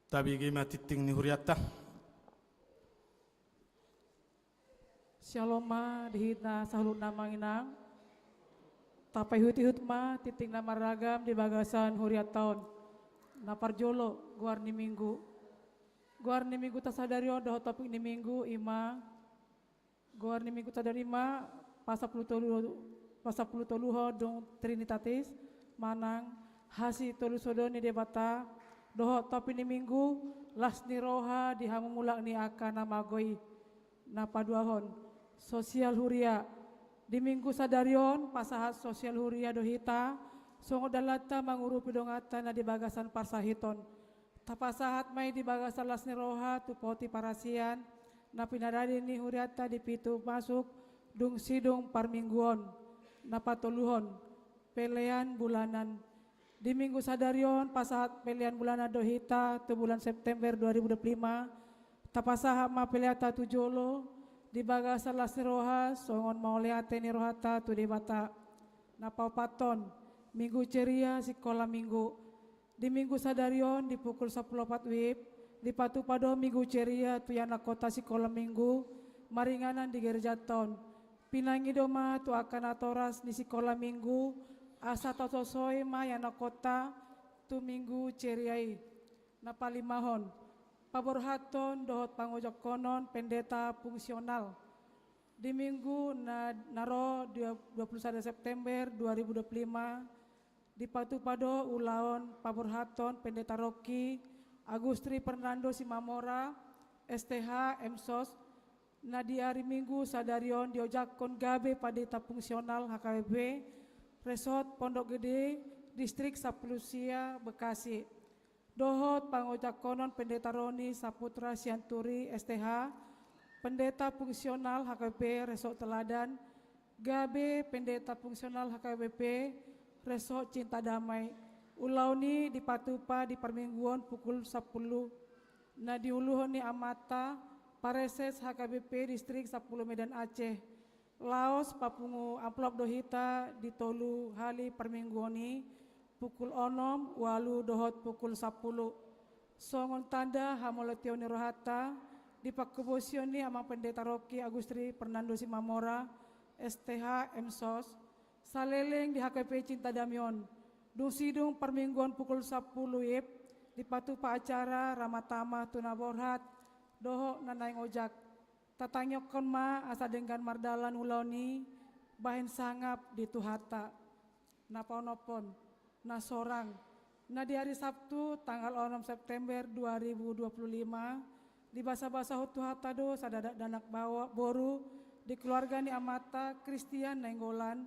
Tabege ma tingting ni hurianta. Syalom ma di hita saluhutna amang inang. Tapaihut-ihut ma tingting na marragam di bagasan hurianta on. Na parjolo, goar ni minggu. Goar ni mingguta sadari on dohot topik ni minggu i ma Goar ni minggu sadari on ma pasampulu tolu, pasampulu tolu ho dung Trinitatis manang hasitolusodon ni Debata, dohot topik ni minggu las ni roha di hamu mulak ni angka na mago i. Na paduahon, sosial huria. Di minggu sadari on pasahat sosial huria do hita songon dalanta mangurupi donganta na di bagasan parsahiton. Tapasahat ma i di bagasan las ni roha tu poti parasian na pinarade ni hurianta di pintu masuk dung sidung parmingguon. Na patoluhon, pelean bulanan. Di minggu sadari on pasahat pelean bulanan do hita tu bulan September dua ribu dua puluh lima. Tapasahat ma peleanta tu jolo di bagasan las ni roha songon mauliate ni rohanta tu Debata. Na paopathon, minggu ceria sikola minggu. Di minggu sadari on di pukul sampulu opat wib, dipatupa do minggu ceria tu ianakhonta sikola minggu maringanan di gerejanta on. Pinangido ma tu angka natoras ni sikola minggu asa tasosoi ma ianakhonta tu minggu ceria i. Na palimahon, paborhathon dohot pangojahon pendeta fungsional. Di minggu na, na ro dua puluh sada September dua ribu dua puluh lima, dipatupa do ulaon paborhathon Pendeta Rongki Agustri Fernando Simamora, S T H, M Sos, na di ari Minggu sadari on diojakhon gabe pendeta fungsional H K B P, Resort Pondok Gede, Distrik Sampulu Sia, Bekasi. Dohot pangojahon Pendeta Roni Saputra Sianturi, S T H, Pendeta Fungsional H K B P Resort Teladan, gabe Pendeta Fungsional H K B P Resort Cinta Damai. Ulaon i dipatupa di parmingguon pukul sampulu na diuluhon ni amanta Pareses H K B P Distrik Sampulu Medan Aceh. Laos papungu amplop do hita di tolu hali parmingguon i, pukul onom, ualu dohot pukul sampulu. Songon tanda hamauliateon ni rohanta di panghobasion ni Amang Pendeta Rongki Agustri Fernando Simamora, S T H, M Sos, saleleng di H K B P Cinta Damai on. Dung sidung parmingguon pukul sampulu wib, dipatupa acara ramah tamah tu na borhat dohot na naeng ojak. Tatangiangkon ma asa denggan mardalan ulaon i bahen sangap di Tuhanta. Na paonomhon, na sorang. Na di ari Sabtu tanggal onom September dua ribu dua puluh lima, dibasabasahon Tuhanta do sada dakdanak baoa boru di keluarga ni amanta Christian Nainggolan,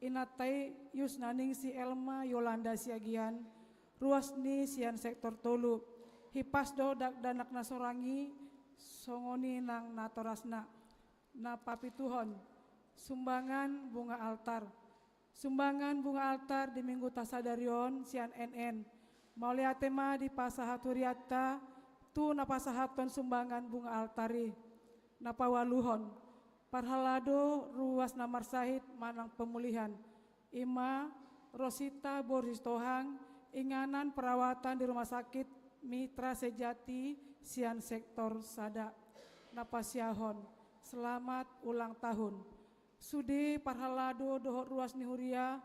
inanta i Yusnaningsih Elma Yolanda Siagian, ruas ni sian sektor tolu. Hipas do dakdanak na sorang i songon i nang natorasna. Na papituhon, sumbangan bunga altar. Sumbangan bunga altar di mingguta sadari on sian N N. Mauliate ma dipasahat hurianta tu na pasahathon sumbangan bunga altar i. Na paualuhon, parhalado ruas na marsahit manang pemulihan. I ma Rosita boru Sitohang, inganan perawatan di Rumah Sakit Mitra Sejati sian sektor sada. Na pasiahon, selamat ulang tahun. Sude parhalado dohot ruas ni huria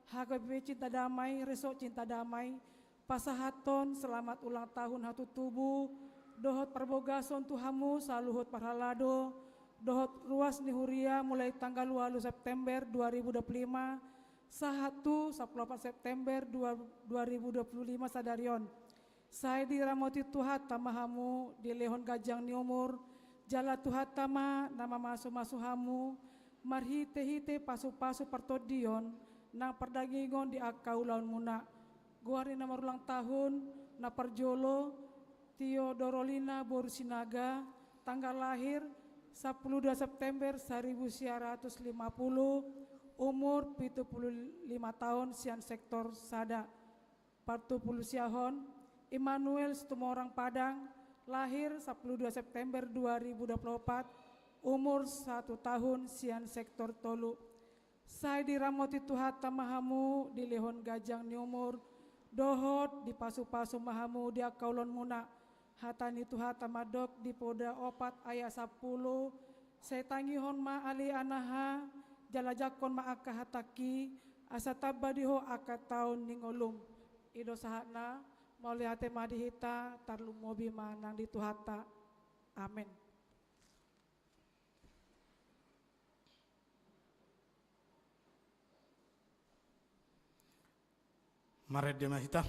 H K B P Cinta Damai, Resort Cinta Damai, pasahathon selamat ulang tahun hatutubu dohot parbogason tu hamu saluhut parhalado dohot ruas ni huria mulai tanggal ualu September dua ribu dua puluh lima sahat tu sampulu opat September dua, dua ribu dua puluh lima sadari on. Sai diramoti Tuhanta ma hamu, dilehon ganjang ni umur, jala Tuhanta ma na mamasumasu hamu marhitehite pasupasu partondion nang pardagingon di angka ulaonmuna. Goar ni na marulang tahun, na parjolo, Tio Dorolina boru Sinaga, tanggal lahir sampulu dua September saribu sia ratus lima puluh, umur pitu puluh lima taon, sian sektor sada. Partubusiahon, Immanuel Situmorang Padang, lahir sampulu dua September dua ribu dua puluh opat, umur satu tahun, sian sektor tolu. Sai diramoti Tuhanta ma hamu, dilehon ganjang ni umur, dohot dipasupasu ma hamu di angka ulaonmuna. Hata ni Tuhanta mandok di Poda opat ayat sampulu: Sai tangihon ma ale anaha, jala jangkon ma angka hatangki, asa tamba di ho angka taon ni ngolum. I do sahatna. Mauliate ma di hita, tarlumobi ma nang di Tuhanta. Amen. Marende ma hita.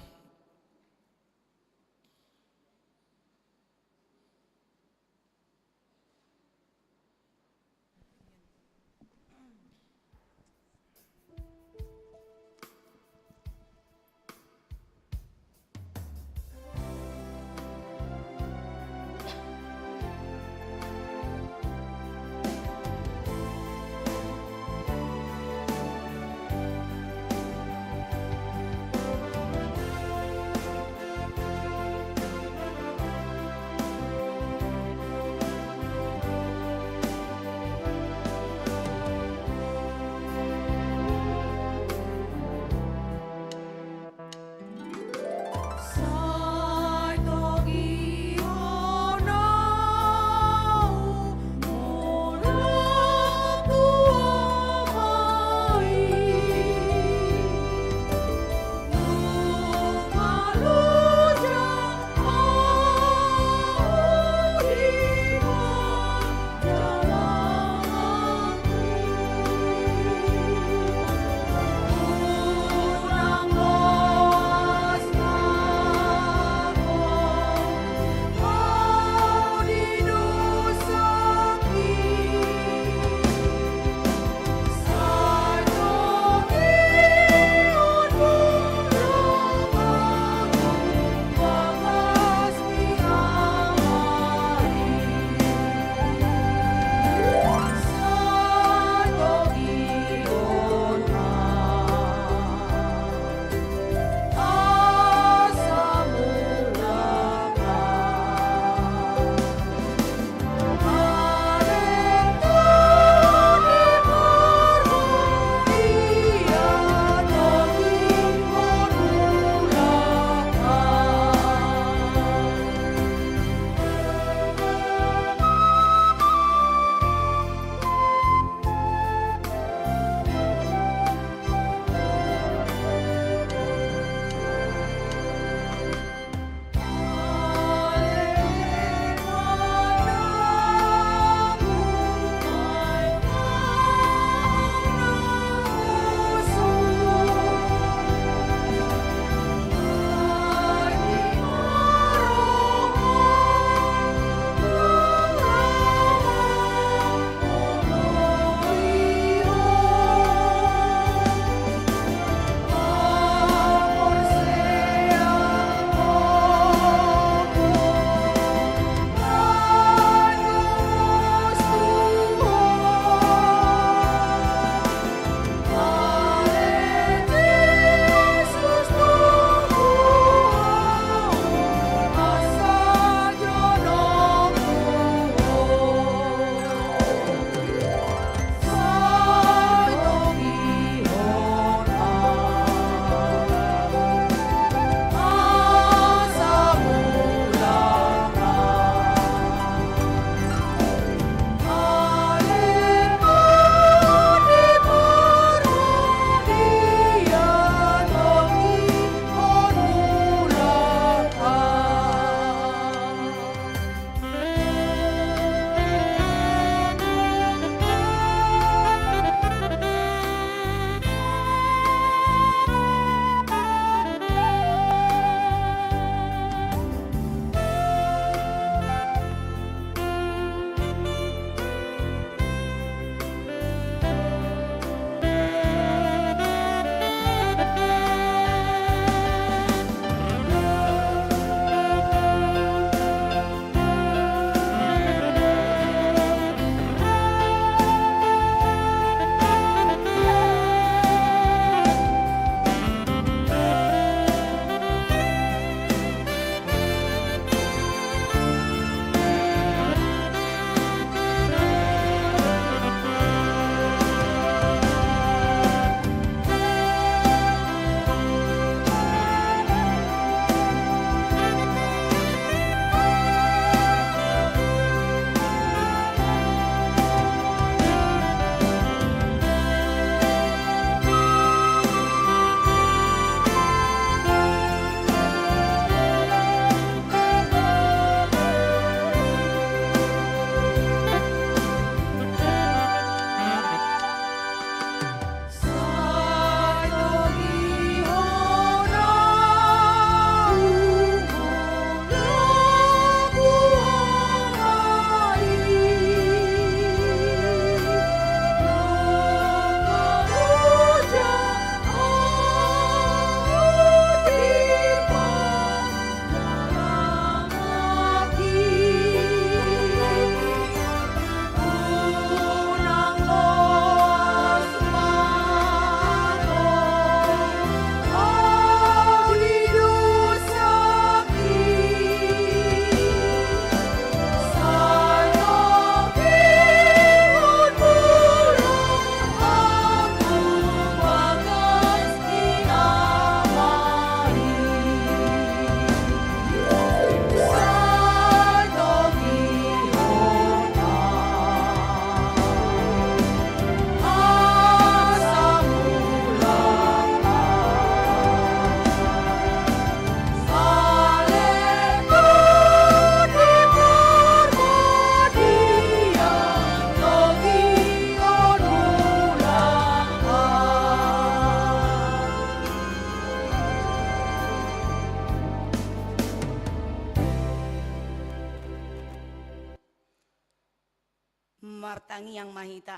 Martangiang ma hita.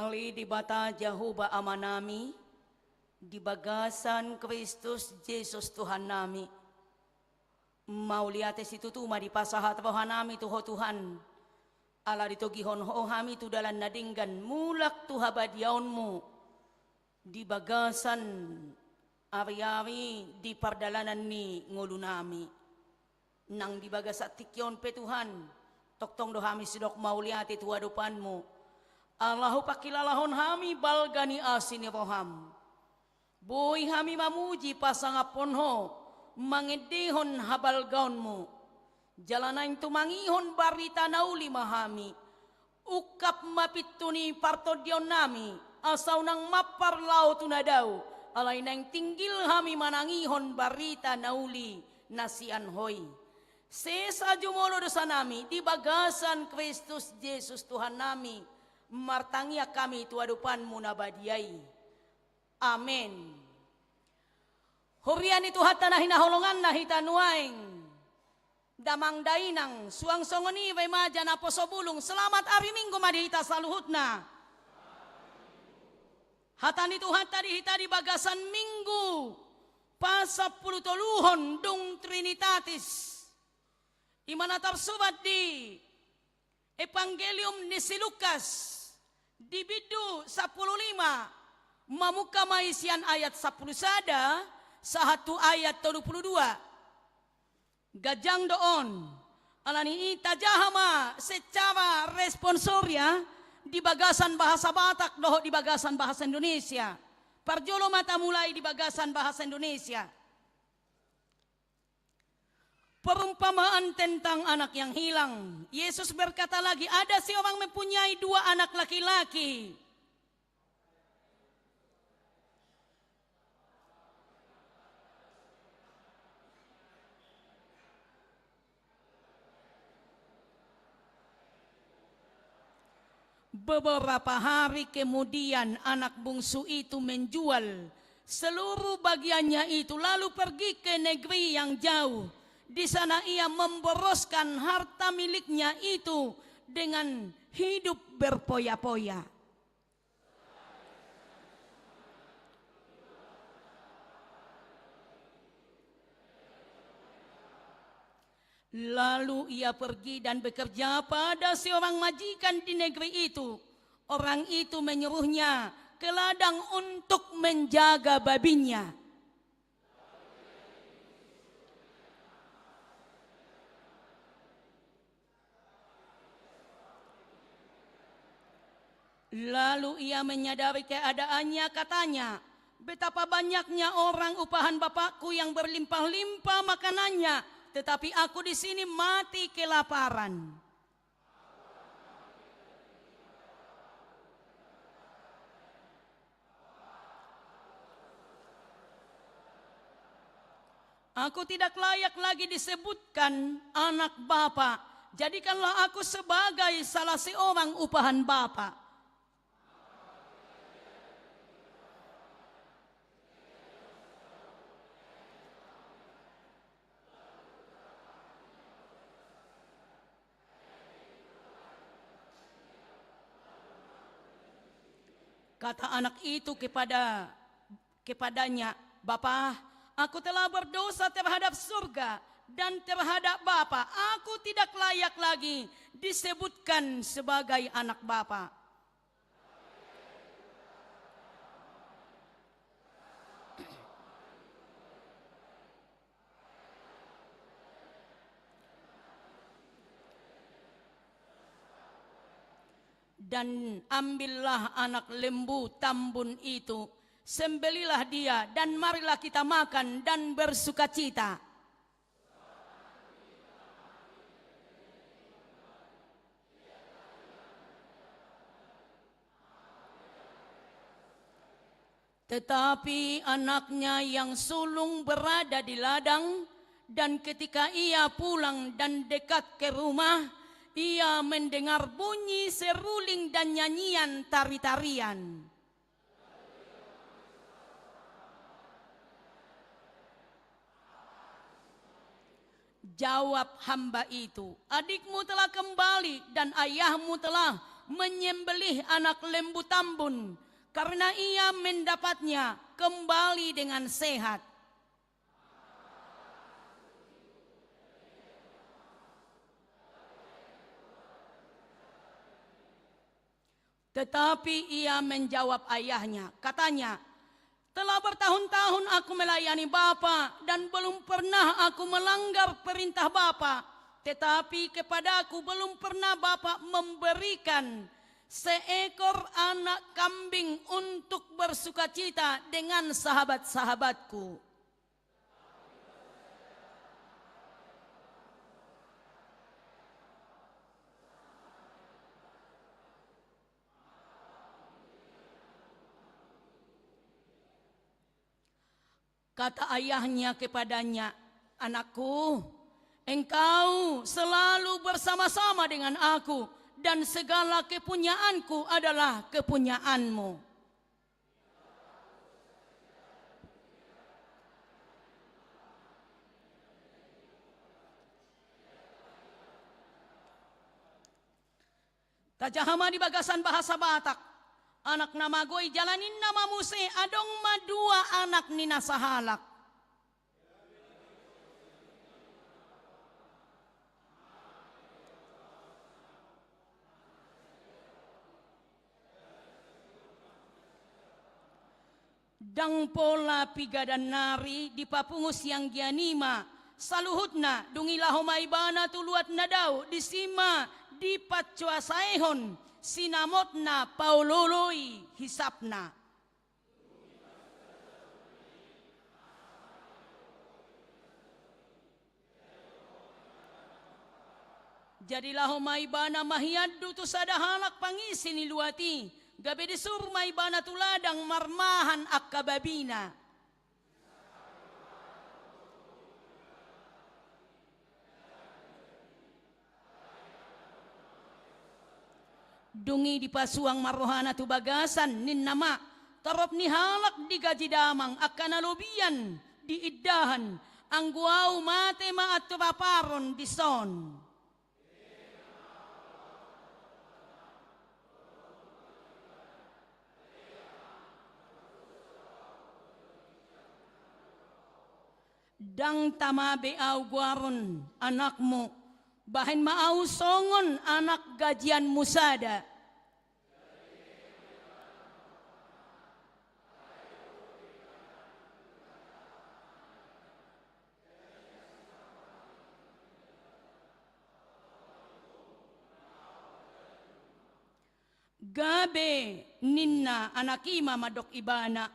Ale Debata Jahowa Amanami, di bagasan Kristus Jesus Tuhannami, mauliate situtu ma dipasahat rohanami tu Ho Tuhan, ala ditogihon Ho hami tu dalan na denggan mulak tu habadiaonMu di bagasan ari-ari di pardalanan ni ngolunami. Nang di bagasan tingki on pe Tuhan, tongtong do hami sidok mauliate tu adopanMu. Ala hupangkilalahon hami balga ni asi ni rohaM. Boi hami mamuji pasangaphon Ho, mangendehon habalgaonMu. Jala naeng tumangihon barita na uli ma hami. Ungkap ma pintu ni partondionnami, asa unang mampar laho tu na dao, alai naeng tinggil hami manangihon barita na uli na sian Ho i. Sesa jumolo dosanami di bagasan Kristus Jesus Tuhannami, martangiang hami tu adopanMu na badia i. Amen. Huria ni Tuhanta na hinaholongan na hita nuaeng. Damang dainang, suang songon i remaja naposo bulung, selamat ari Minggu ma di hita saluhutna. Hata ni Tuhanta di hita di bagasan Minggu pasampulu toluhon dung Trinitatis. I ma na tarsurat di Evangelium ni si Lukas, di bindu sampulu lima, mamungka ma i sian ayat sampulu sada, sahat tu ayat tolu pulu dua. Ganjang do on, alani i tajaha ma secara responsoria di bagasan bahasa Batak dohot di bagasan bahasa Indonesia. Parjolo ma tamulai di bagasan bahasa Indonesia. Perumpamaan tentang anak yang hilang. Yesus berkata lagi, ada seorang mempunyai dua anak laki-laki. Beberapa hari kemudian, anak bungsu itu menjual seluruh bagiannya itu, lalu pergi ke negeri yang jauh. Di sana ia memboroskan harta miliknya itu dengan hidup berfoya-foya. Lalu ia pergi dan bekerja pada seorang majikan di negeri itu. Orang itu menyuruhnya ke ladang untuk menjaga babinya. Lalu ia menyadari keadaannya, katanya, "Betapa banyaknya orang upahan bapakku yang berlimpah-limpah makanannya, tetapi aku di sini mati kelaparan." Aku tidak layak lagi disebutkan anak Bapa. Jadikanlah aku sebagai salah seorang upahan Bapa. Kata anak itu kepada, kepadanya, "Bapa, aku telah berdosa terhadap surga dan terhadap Bapa. Aku tidak layak lagi disebutkan sebagai anak Bapa." Dan ambillah anak lembu tambun itu, sembelihlah dia, dan marilah kita makan dan bersukacita. Tetapi anaknya yang sulung berada di ladang, dan ketika ia pulang dan dekat ke rumah, ia mendengar bunyi seruling dan nyanyian tari-tarian. Jawab hamba itu, "Adikmu telah kembali dan ayahmu telah menyembelih anak lembu tambun, karena ia mendapatnya kembali dengan sehat." Tetapi ia menjawab ayahnya, katanya, "Telah bertahun-tahun aku melayani Bapa dan belum pernah aku melanggar perintah Bapa, tetapi kepadaku belum pernah Bapa memberikan seekor anak kambing untuk bersukacita dengan sahabat-sahabatku." Kata ayahnya kepadanya, "Anakku, engkau selalu bersama-sama dengan aku, dan segala kepunyaanku adalah kepunyaanmu." Tajaha ma di bagasan bahasa Batak. Anak na magoi jala ninna ma muse, adong ma dua anak ni na sahalak. Ndang pola piga dan nari dipapungu sianggian i ma saluhutna, dung i laho ma ibana tu luat na dao, disi ma dipancuasaehon sinamotna paolooloi hisapna. Jadi laho ma ibana mahiandu tu sada halak pangisi ni luat i, gabe disuru ma ibana tu ladang marmahan angka babina. Dung i dipasuang ma rohana tu bagasan, ninna ma, "Torop ni halak digaji damang, angka na lobian diindahan, anggo ahu mate ma anturaparon dison." Ndang tama be ahu goaron anakmu, bahen ma ahu songon anak gajianmu sada. Gabe ninna anak i ma mandok ibana,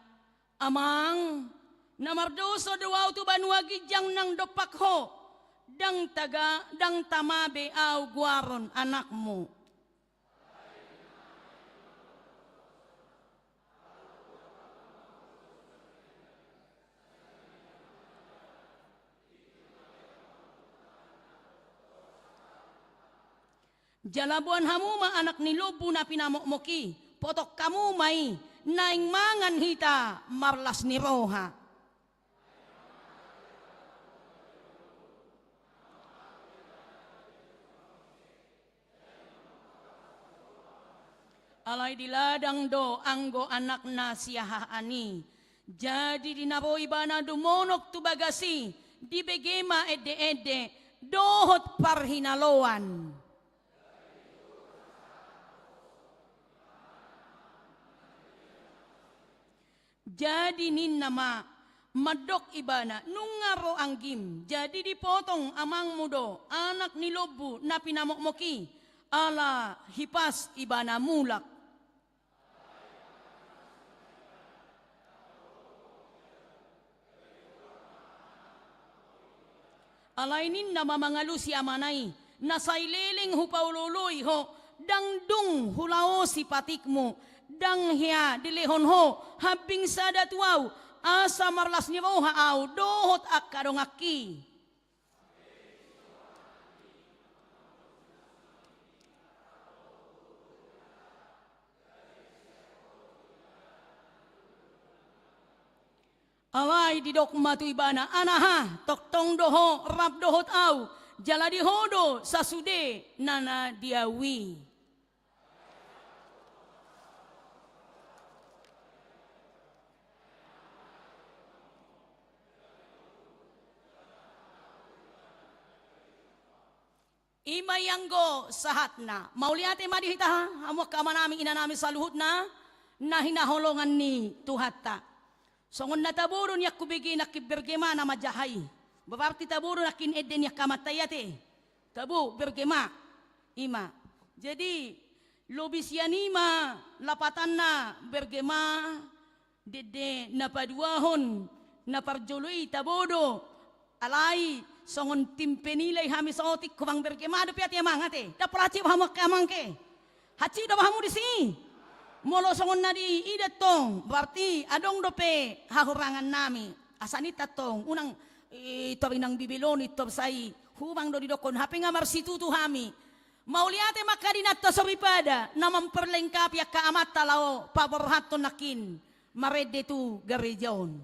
"Amang, na mardosa do ahu tu banua ginjang nang dompak ho, ndang taga, ndang tama be ahu goaron anakmu." Jala boan hamu ma anak ni lombu na pinamokmok i, potong hamu ma i, naeng mangan hita marlas ni roha. Alai di ladang do anggo anakna siahaan i. Jadi di na ro ibana dumonok tu bagas i, dibege ma ende-ende dohot parhinaloan. Jadi ninna ma, mandok ibana, "Nunga ro anggim, jadi dipotong amangmu do anak ni lombu na pinamokmok i, ala hipas ibana mulak." Alai ninna ma mangalusi amana i, "Na sai leleng hupaolooloi ho, ndang dung hulaosi patikmu, ndang hea dilehon ho hambing sada tu ahu, asa marlas ni roha ahu dohot angka donganki." Alai didok ma tu ibana, "Anaha, tongtong do ho rap dohot au, jala di ho do sasude na na di au i." I ma i anggo sahatna. Mauliate ma di hita, hamu angka amanami, inanami saluhutna na hinaholongan ni Tuhanta. Songon na tabo do nian hubege nangkin bergema na manjaha i. Berarti tabo do nangkin ende ni angka amanta i ate. Tabo, bergema. I ma. Jadi, lobi sian i ma lapatanna bergema, di ende na paduahon, na parjolo i tabo do. Alai songon tim penilai hami saotik, hurang bergema dope ate amang ate. Ndang pola hansit hamu angka amang ke. Hansit do hamu disi. Molo songon na diida tong, berarti adong dope hahurangannami. Asa ninta tong, unang, eh, tor inang bibelon i tor sai hurang do didokkon, hape nga marsitutu hami. Mauliate ma angka inanta soripada na memperlengkapi angka amanta laho paborhathon nangkin marende tu gareja on.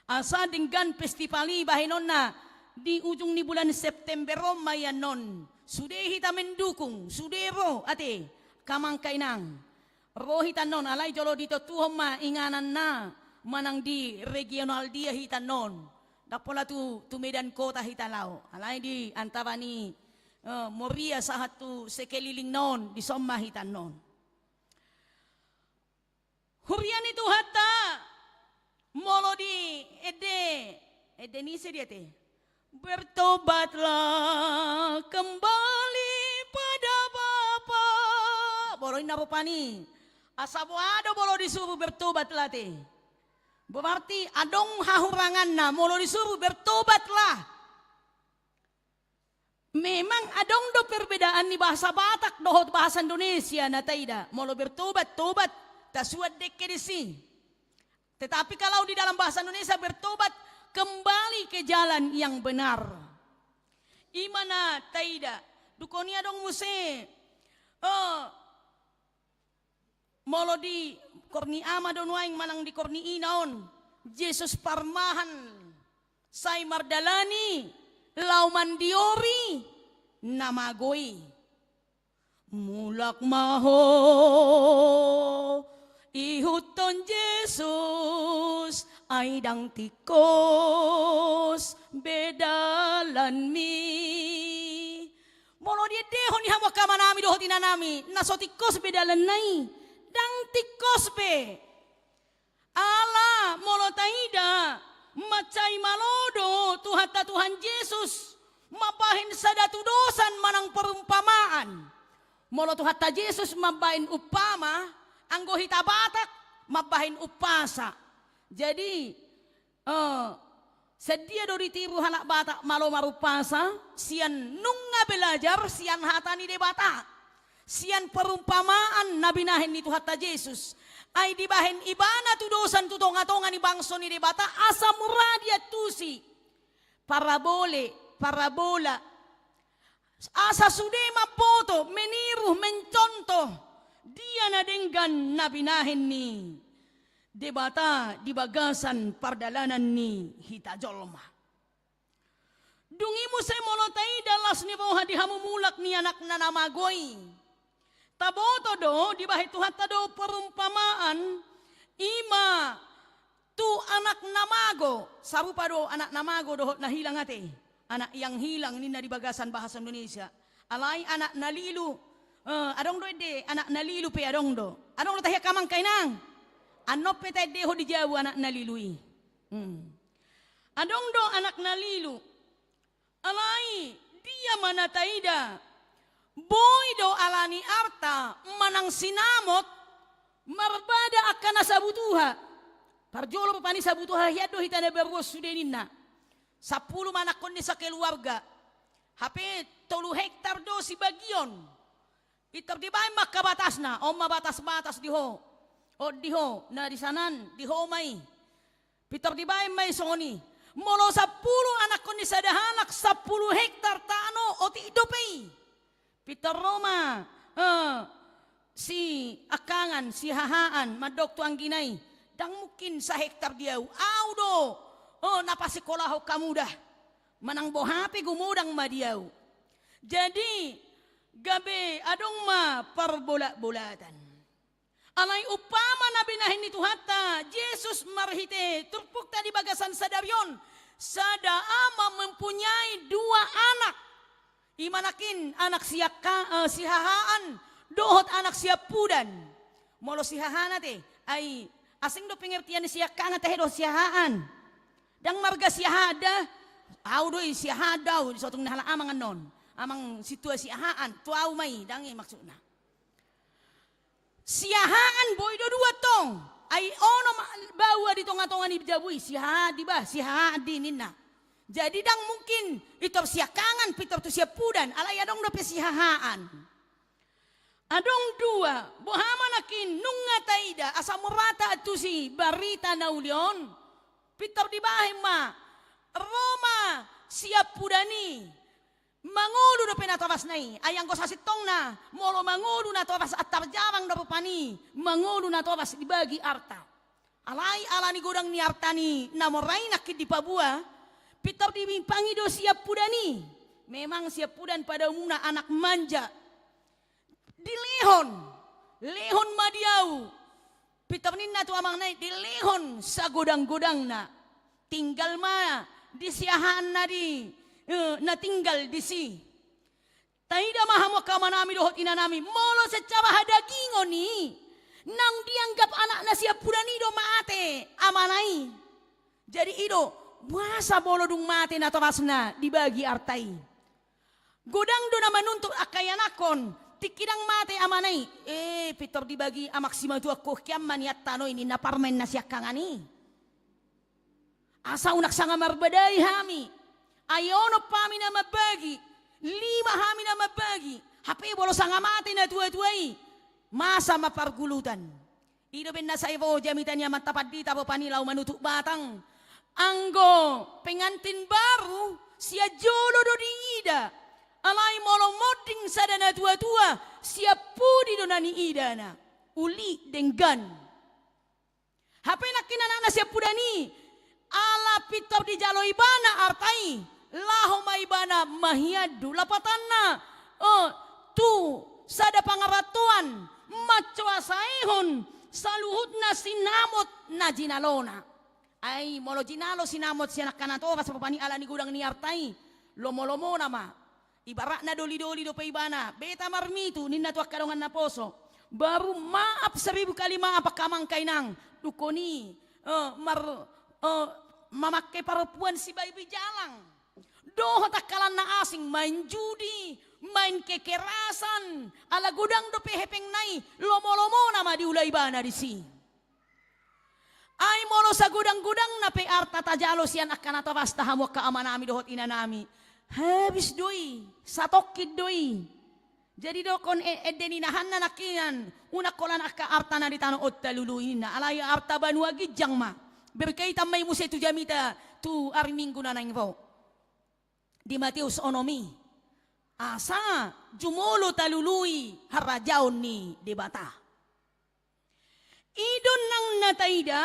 Asa denggan festival i bahenonna di ujung ni bulan September on ma i annon. Sude hita mendukung, sude ro ate, angka amang angka inang. Ro hita annon, alai jolo ditontuhon ma ingananna manang di regional dia hita annon. Ndang pola tu, tu Medan kota hita laho. Alai di antara ni, eh, Moria sahat tu sekelilingna on, dison ma hita annon. Huria ni Tuhanta, molo di ende, ende ni ise dia ate? Bertobatlah kembali pada Bapa. Molo inna rupani. Asa boha do molo disuru bertobatlah ate? Berarti adong hahuranganna molo disuru bertobatlah. Memang adong do perbedaan ni bahasa Batak dohot bahasa Indonesia na taida. Molo bertobat, tobat, tasuan dengke disi. Tetapi kalau di dalam bahasa Indonesia bertobat, kembali ke jalan yang benar. I ma na taida. Dung i adong muse, eh, molo di korni ama do nuaeng manang di korni ina on, Jesus parmahan sai mardalani laho mandiori na mago i. Mulak ma ho, ihuthon Jesus, ai ndang tingkos be dalanmi. Molo diendehon i hamu angka amanami dohot inanami, na so tingkos be dalanna i, ndang tingkos be. Ala molo taida, mansai malo do Tuhanta Tuhan Jesus mambahen sada tudosan manang perumpamaan. Molo Tuhanta Jesus mambahen umpama, anggo hita Batak mambahen umpasa. Jadi, eh, sian dia do ditiru halak Batak malo marumpasa? Sian nunga belajar sian hata ni Debata. Sian perumpamaan na binahen ni Tuhanta Jesus. Ai dibahen ibana tudosan tu tonga-tonga ni bangso ni Debata asa mura diantusi. Parabole, parabola. Asa sude mamboto, meniru, mencontoh dia na denggan na binahen ni Debata di bagasan pardalanan ni hita jolma. Dung i muse molo taida las ni roha di hamu mulak ni anakna na mago i. Taboto do, dibahen Tuhanta do perumpamaan, i ma tu anak na mago, sarupa do anak na mago dohot na hilang ate. Anak yang hilang ninna di bagasan bahasa Indonesia. Alai anak na lilu, eh, adong do ende anak na lilu pe adong do. Adong do tahe angka amang angka inang. Annon pe taendehon di jabu anak na lilu i. Hmm. Adong do anak na lilu. Alai dia ma na taida? Boi do ala ni arta manang sinamot marbada angka na sabutuha. Parjolo rupani sabutuha hian do hita na baruon sude ninna. Sampulu ma anakkon ni sakeluarga. Hape tolu hektar do sibagion. Pintor dibaen ma angka batasna, on ma batas-batas di ho. On di ho, na di sanan, di ho ma i. Pintor dibaen ma i songon i. Molo sampulu anakkon ni sada halak, sampulu hektar tano, otik dope i. Pintor ro ma, eh, siangkangan, sihahaan, mandok tu anggina i. Ndang mungkin sahektar di ahu. Ahu do, oh, na pasikolahon hamu da. Manang boha pe gumodang ma di ahu. Jadi, gabe adong ma parbolatbolatan. Alai umpama na binahen ni Tuhanta Jesus marhite turpukta di bagasan sadari on, sada ama mempunyai dua anak. I ma nangkin anak siangka-, eh, sihahaan dohot anak siampudan. Molo sihahana te, ai asing do pengertian ni siangkangan tahe dohot sihahaan. Ndang marga sihahaan da, ahu do i sihahaan da ahu, disotung ni halak amang annon. Amang sintua sihahaan, tu ahu ma i, ndang i maksudna. Sihahaan boi do dua tong. Ai onom baoa di tongatonga ni jabu i, sihahaan di bah, sihahaan di ninna. Jadi ndang mungkin pintor siangkangan, pintor tu siampudan, alai adong dope sihahaan. Adong dua, boha ma nangkin nunga taida, asa murata tusi barita na uli on, pintor dibahen ma, ro ma siampudan i, mangolu dope na tobasna i, ai anggo sasintongna, molo mangolu na tobas antar jamang do rupani, mangolu na tobas dibagi arta. Alai ala ni godang ni arta ni na mora i nangkin dipaboa, pintor dipangido siampudan i, memang siampudan pada umumna anak manja. Dilehon, lehon ma di ahu. Pintor ninna tu amangna i, dilehon sagodanggodangna. Tinggal ma di sihahaanna di, eh, na tinggal disi. Taida ma hamu angka amanami dohot inanami, molo secara hadagingon i, naung dianggap anakna siampudan i do mate amana i. Jadi i do, boasa molo dung mate na tobasna dibagi arta i. Godang do na manuntut angka ianakhon, tingki ndang mate amana i, eh, pintor dibagi amak simatuangku, hian ma nian tano i ninna parumaen na siangkangan i. Asa unang sanga marbadai hami, ai onom hami na mambagi, lima hami na mambagi, hape molo sanga mate natuatua i, masa ma pargulutan. I do umbahen na sai ro jamita ni amanta pandita rupani laho manutup batang. Anggo pengantin baru, sian jolo do diida. Alai molo monding sada natuatua, sian pudi do na niidana. Uli denggan. Hape nangkin anakna siampudan i, ala pintor dijalo ibana arta i, laho ma ibana mahiandu lapatanna, eh, tu sada pangarantoan, mancoasaehon saluhutna sinamot na jinalona. Ai molo jinalo sinamot sian angka na tobas rupani ala ni godang ni arta i, lomolomona ma. Ibaratna dolidoli dope ibana, beta marmitu ninna tu angka dongan naposo. Baru maaf seribu kali maaf angka amang angka inang. Dungkon i, eh, mar-, eh, mamangke parompuan sibabi jalang. Dohot angka lan na asing, main judi, main kekerasan, ala godang dope hepengna i, lomolomona ma diula ibana disi. Ai molo sagodanggodangna pe arta tajalo sian angka na tobasta hamu angka amanami dohot inanami, habis do i, satongkin do i. Jadi dokkon e-, ende ni nahanna nangkinan, unang holan angka arta na di tano on talului ninna, alai arta banua ginjang ma. Berkaitan ma i muse tu jamita tu ari Minggu na naeng ro. Di Mateus onom i, asa jumolo talului harajaon ni Debata. I do nang na taida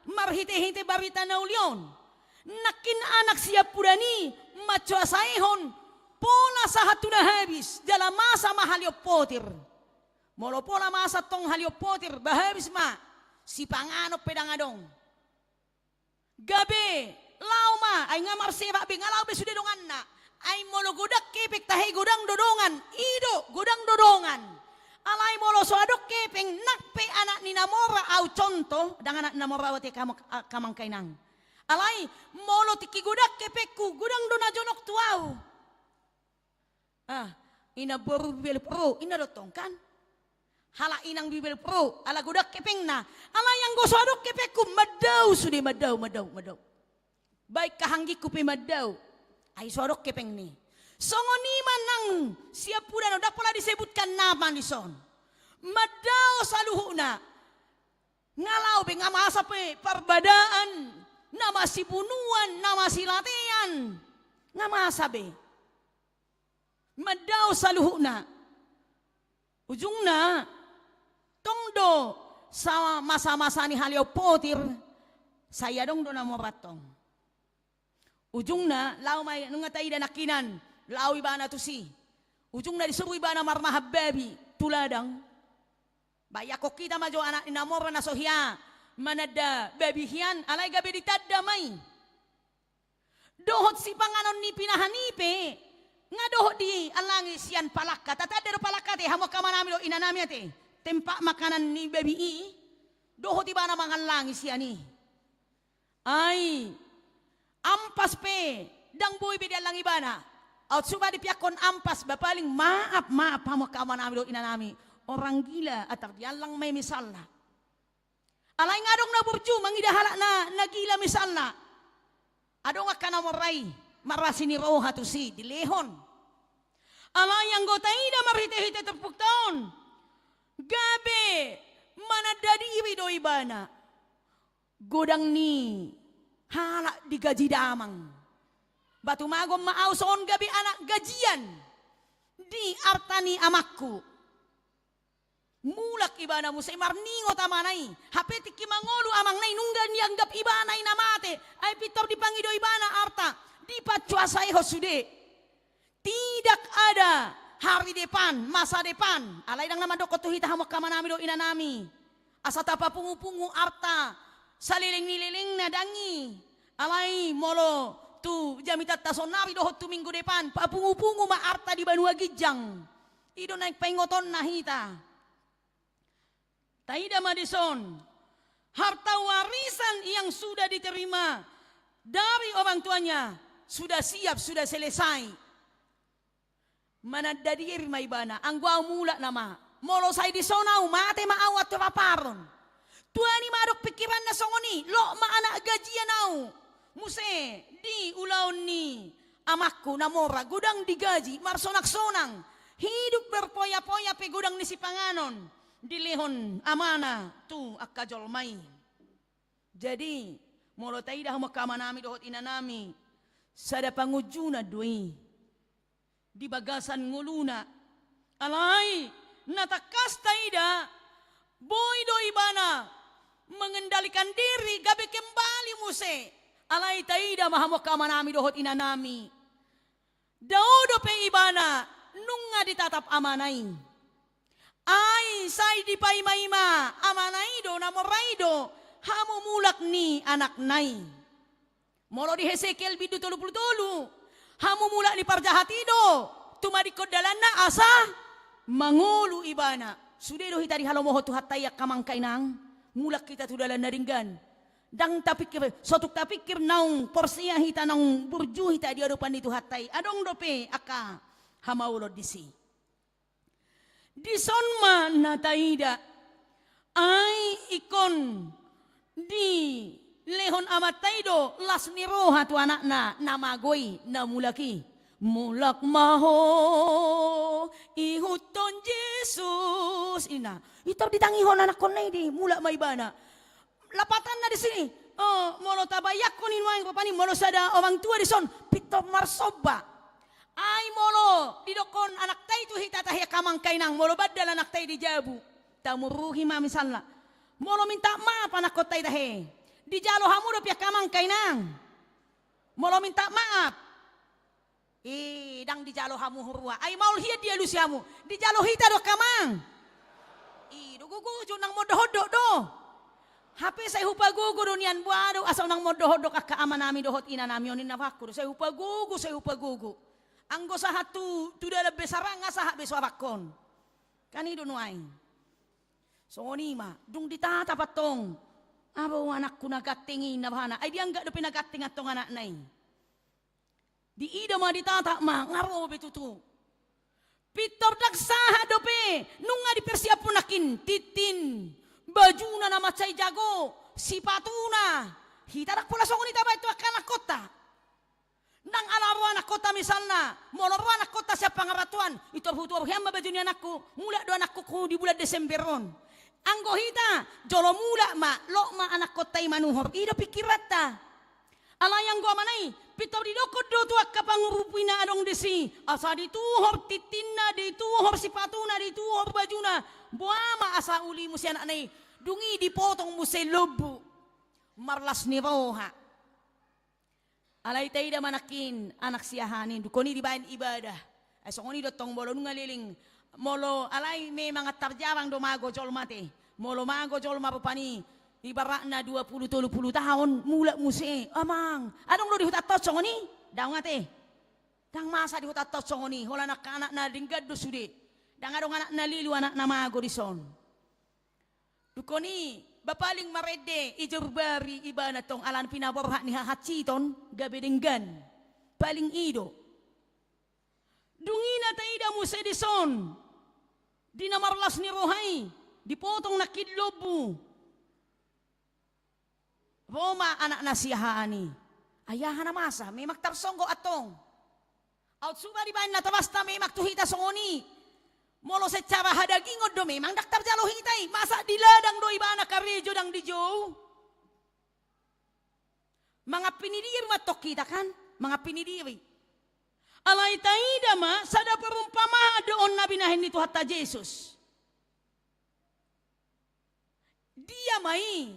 marhitehite barita na uli on. Nangkin anak siampudan i mancoasaehon pola sahat tu na habis, jala masa ma halion potir. Molo pola masa tong halion potir, ba habis ma, sipanganon pe ndang adong. Gabe, laho ma, ai nga marserak be, nga laho be sude donganna. Ai molo godang hepeng tahe godang do dongan, i do, godang do dongan. Alai molo so adong hepeng, nang pe anak ni na mora au contoh, ndang anak ni na mora au ate kam-, a-, amang angka inang. Alai, molo tingki godang hepengku, godang do na jonok tu au. Ah, inang boru bibelep ro, ninna do tong kan. Halak inang bibelep ro, ala godang hepengna. Alai anggo so adong hepengku, mandao sude, mandao, mandao, mandao. Baen hahanggingku pe mandao. Ai so adong hepengni. Songon i ma nang siampudan on, ndang pola disebutkan nama dison. Mandao saluhutna. Nga laho be, nga masa pe parbadaan, na masibunuan, na masilatean. Nga masa be. Mandao saluhutna. Ujungna, tong do sa-, masa-masa ni haleon potir, sai adong do na mora tong. Ujungna, laho ma i, nunga taida nangkinan, laho ibana tusi. Ujungna disuru ibana marmahan babi tu ladang. Bayangkon hita ma jo anak ni na mora na so hea mananda babi hian, alai gabe ditanda ma i. Dohot sipanganon ni pinahan i pe, nga dohot diallangi sian palangka. Tatanda do palangka ate, hamu angka amanami dohot inanami ate. Tempat makanan ni babi i, dohot ibana mangallangi sian i. Ai, ampas pe, ndang boi be diallang ibana. Aut suba dipeakkon ampas, ba paling maaf, maaf, hamu angka amanami dohot inanami. Orang gila, atar diallang ma i misalna. Alai nga adong na burju mangida halak na, na gila misalna. Adong angka na mora i, marasi ni roha tusi, dilehon. Alai anggo taida marhite-hite turpukta on, gabe mananda diri do ibana. Godang ni halak digaji damang. Ba tumagon ma au songon gabe anak gajian di arta ni amangku. Mulak ibana muse marningot amana i. Hape tingki mangolu amangna i nunga dianggap ibana i na mate. Ai pintor dipangido ibana arta. Dipacuasaihon sude. Tidak ada hari depan, masa depan. Alai ndang na mandokkon tu hita hamu angka amanami dohot inanami. Asa tapapungu-pungu arta saleleng ni lelengna, ndang i. Alai molo tu jamitanta saonnari dohot tu minggu depan, papungu-pungu ma arta di banua ginjang. I do naeng paingotonna hita. Taida ma dison, harta warisan yang sudah diterima dari orang tuanya sudah siap, sudah selesai. Mananda diri ma ibana, anggo au mulak nama. Molo sai dison au, mate ma au anturaparon. Tuani ma adong pikiranna songon i, lok ma anak gajian au. Muse, di ulaon ni amangku na mora, godang digaji, marsonang-sonang. Hidup berpoya-poya pe godang ni sipanganon. Dilehon amana tu angka jolma i. Jadi, molo taida hamu angka amanami dohot inanami, sada pangunjunan do i di bagasan ngoluna. Alai, na tangkas taida, boi do ibana mengendalikan diri, gabe kembali muse. Alai taida ma hamu angka amanami dohot inanami. Dao dope ibana nunga ditatap amana i. Ai sai dipaima-ima amana i do, na mora i do, hamu mulak ni anakna i. Molo di Hesekiel bindu tolu pulu tolu, hamu mulak ni parjahat i do tumadingkon dalanna asa mangolu ibana. Sude do hita dihalomohon Tuhanta i angka amang inang, mulak hita tu dalan na denggan. Ndang tapikir, so tung tapikir naung porsea hita, naung burju hita di adopan ni Tuhanta i. Adong dope angka hamaolon disi. Dison ma na taida, ai ingkon dilehon amanta i do las ni roha tu anakna na mago i, na mulak i. Mulak ma ho, ihuthon Jesus, ninna. Pintor ditangihon anakkonna i di, mulak ma ibana. Lapatanna disi, o, molo tabayangkon i nuaeng rupani, molo sada orang tua dison pintor marsomba. Ai molo didokkon anakta i tu hita tahe angka amang inang, molo bandal anakta i di jabu, tamuruhi ma misalna. Molo minta maaf anakkonta i tahe, dijalo hamu dope angka amang inang? Molo minta maaf, i, ndang dijalo hamu huroa. Ai maol hian dialusi hamu. Dijalo hita do angka amang. I do gogo jo, unang mondok-ondok do. Hape sai hupagogo do nian, boha do asa unang mondok-ondok angka amanami dohot inanami on, ninna rohangku do. Sai hupagogo, sai hupagogo. Anggo sahat tu, tu dalan besar nga sahat be suarangkon. Kan i do nuaeng. Songon i ma, dung ditatap antong. Abo anakku na ganteng i, ninna rohana. Ai dianggap dope na ganteng antong anakna i. Diida ma, ditatap ma, nga ro be tutu. Pintor ndang sahat dope, nunga dipersiaphon nangkin tintin, bajuna na mansai jago, sipatuna. Hita ndang pola songon i tabaen tu angka anakkonta. Ndang ala ro anakkonta misalna, molo ro anakkonta sian pangarantoan, pintor hutuhor hian ma baju ni anakku, mulak do anakkonku di bulan Desember on. Anggo hita, jolo mulak ma, lok ma anakkonta i manuhor, i do pikiranta. Alai anggo amana i, pintor didokkon do tu angka pangurupina adong disi, asa dituhor tintinna, dituhor sipatuna, dituhor bajuna, boha ma asa uli muse anakna i, Dung i dipotong muse lombu, marlas ni roha. Alai taida ma nangkin anak siahaan i, dungkon i dibaen ibadah. Ai songon i do tong molo nunga leleng. Molo alai memang antar jarang do mago jolma te. Molo mago jolma rupani ibaratna dua pulu tolu pulu taon, mulak muse, amang. Adong do di hutanta on songon i? Ndang ate. Ndang masa di hutanta on songon i, holan angka anak na denggan do sude. Ndang adong anak na lilu, anak na mago dison. Dungkon i, ba paling marende, ijorbari ibana tong ala pinaborhat ni hahansiton, gabe denggan. Paling i do. Dung i na taida muse dison, di na marlas ni roha i, dipotong nangkin lombu. Ro ma anak na siahaan i. Ai aha na masa, memang tarsonggot antong. Aut suba dibaen natorasta memang tu hita songon i. Molo secara hadagingon do memang ndang tarjalo hita i. Masa di ladang do ibana karejo ndang dijou? Mangampini diri ma antong hita kan? Mangampini diri. Alai taida ma sada perumpamaan do on na binahen ni Tuhanta Jesus. Dia ma i?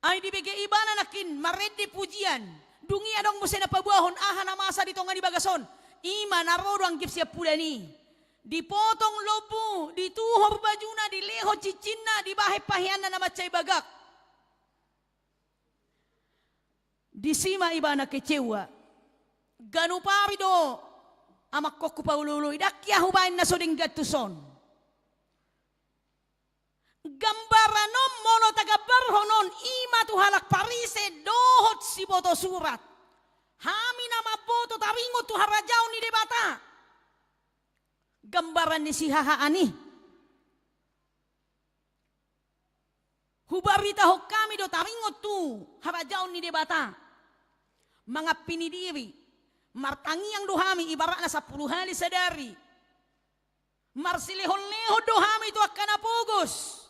Ai dibege ibana nangkin marende pujian. Dung i adong muse na paboahon aha na masa di tonga ni bagas on. I ma na ro do anggip siampudan i. Dipotong lombu, dituhor bajuna, dilehon cincinna, dibahen paheanna na mansai bagak. Disi ma ibana kecewa. Ganup ari do amangkonku paolooloi, ndang hea hubaen na so denggan tuson. Gambaran on molo tagambarhon on, i ma tu halak Parise dohot siboto surat. Hami na mamboto taringot tu harajaon ni Debata. Gambaran ni sihahaan i. Hubaritahon hami do taringot tu harajaon ni Debata. Mangampini diri. Martangiang do hami ibaratna sampulu hali sadari. Marsilehonlehon do hami tu angka na pogos.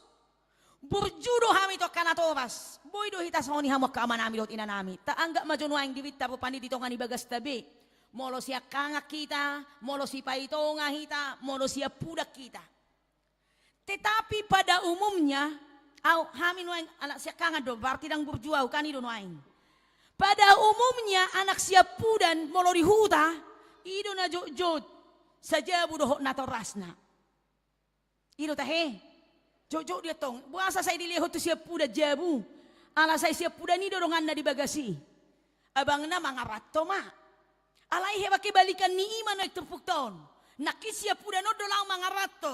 Burju do hami tu angka na toras. Boi do hita songon i hamu angka amanami dohot inanami. Taanggap ma jo nuaeng dirinta rupani di tonga ni bagasta be. Molo siangkangan hita, molo sipaitonga hita, molo siampudan hita. Tetapi pada umumnya, au, hami nuaeng anak siangkangan do, berarti ndang burju au, kan i do nuaeng. Pada umumnya anak siampudan molo di huta, i do na jotjot, sajabu dohot natorasna. I do tahe, jotjot dia tong, boasa sai dilehon tu siampudan jabu, ala sai siampudan i do donganna di bagas i. Abangna mangaranto ma. Alai hea, kebalikan ni i ma nuaeng turpukta on. Nangkin siampudan on do laho mangaranto.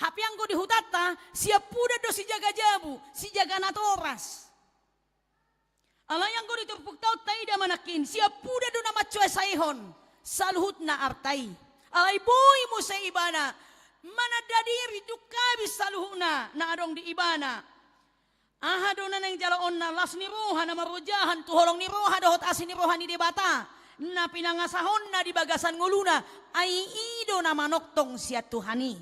Hape anggo di hutanta, siampudan do sijaga jabu, sijaga natoras. Alai anggo di turpukta on taida ma nangkin, siampudan do na mansuasaehon saluhutna arta i. Alai boi muse ibana mananda diri, dung habis saluhutna na adong di ibana. Aha do na naeng jaloonna? Las ni roha na marojahan tu holong ni roha dohot asi ni roha ni Debata na pinangasahonna di bagasan ngoluna, ai i do na manongtong sian Tuhan i.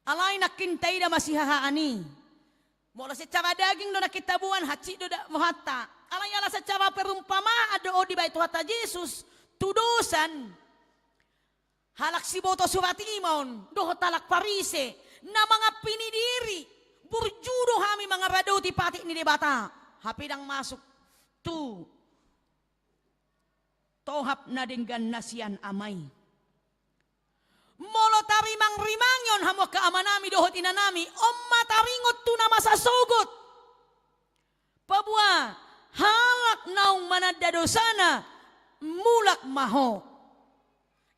Alai nangkin taida ma sihahaan i. Molo secara daging do nangkin taboan, hansit do da-, rohanta. Alai ala secara perumpamaan do on dibaen Tuhanta Jesus, tudosan halak siboto surat i ma on, dohot halak Parise, na mangampini diri, burju do hami mangaradoti patik ni Debata, hape ndang masuk tu tohap na denggan na sian Ama i. Molo tarimangrimangi on hamu angka amanami dohot inanami, on ma taringot tu na masa sogot. Paboa halak naung mananda dosana, mulak ma ho.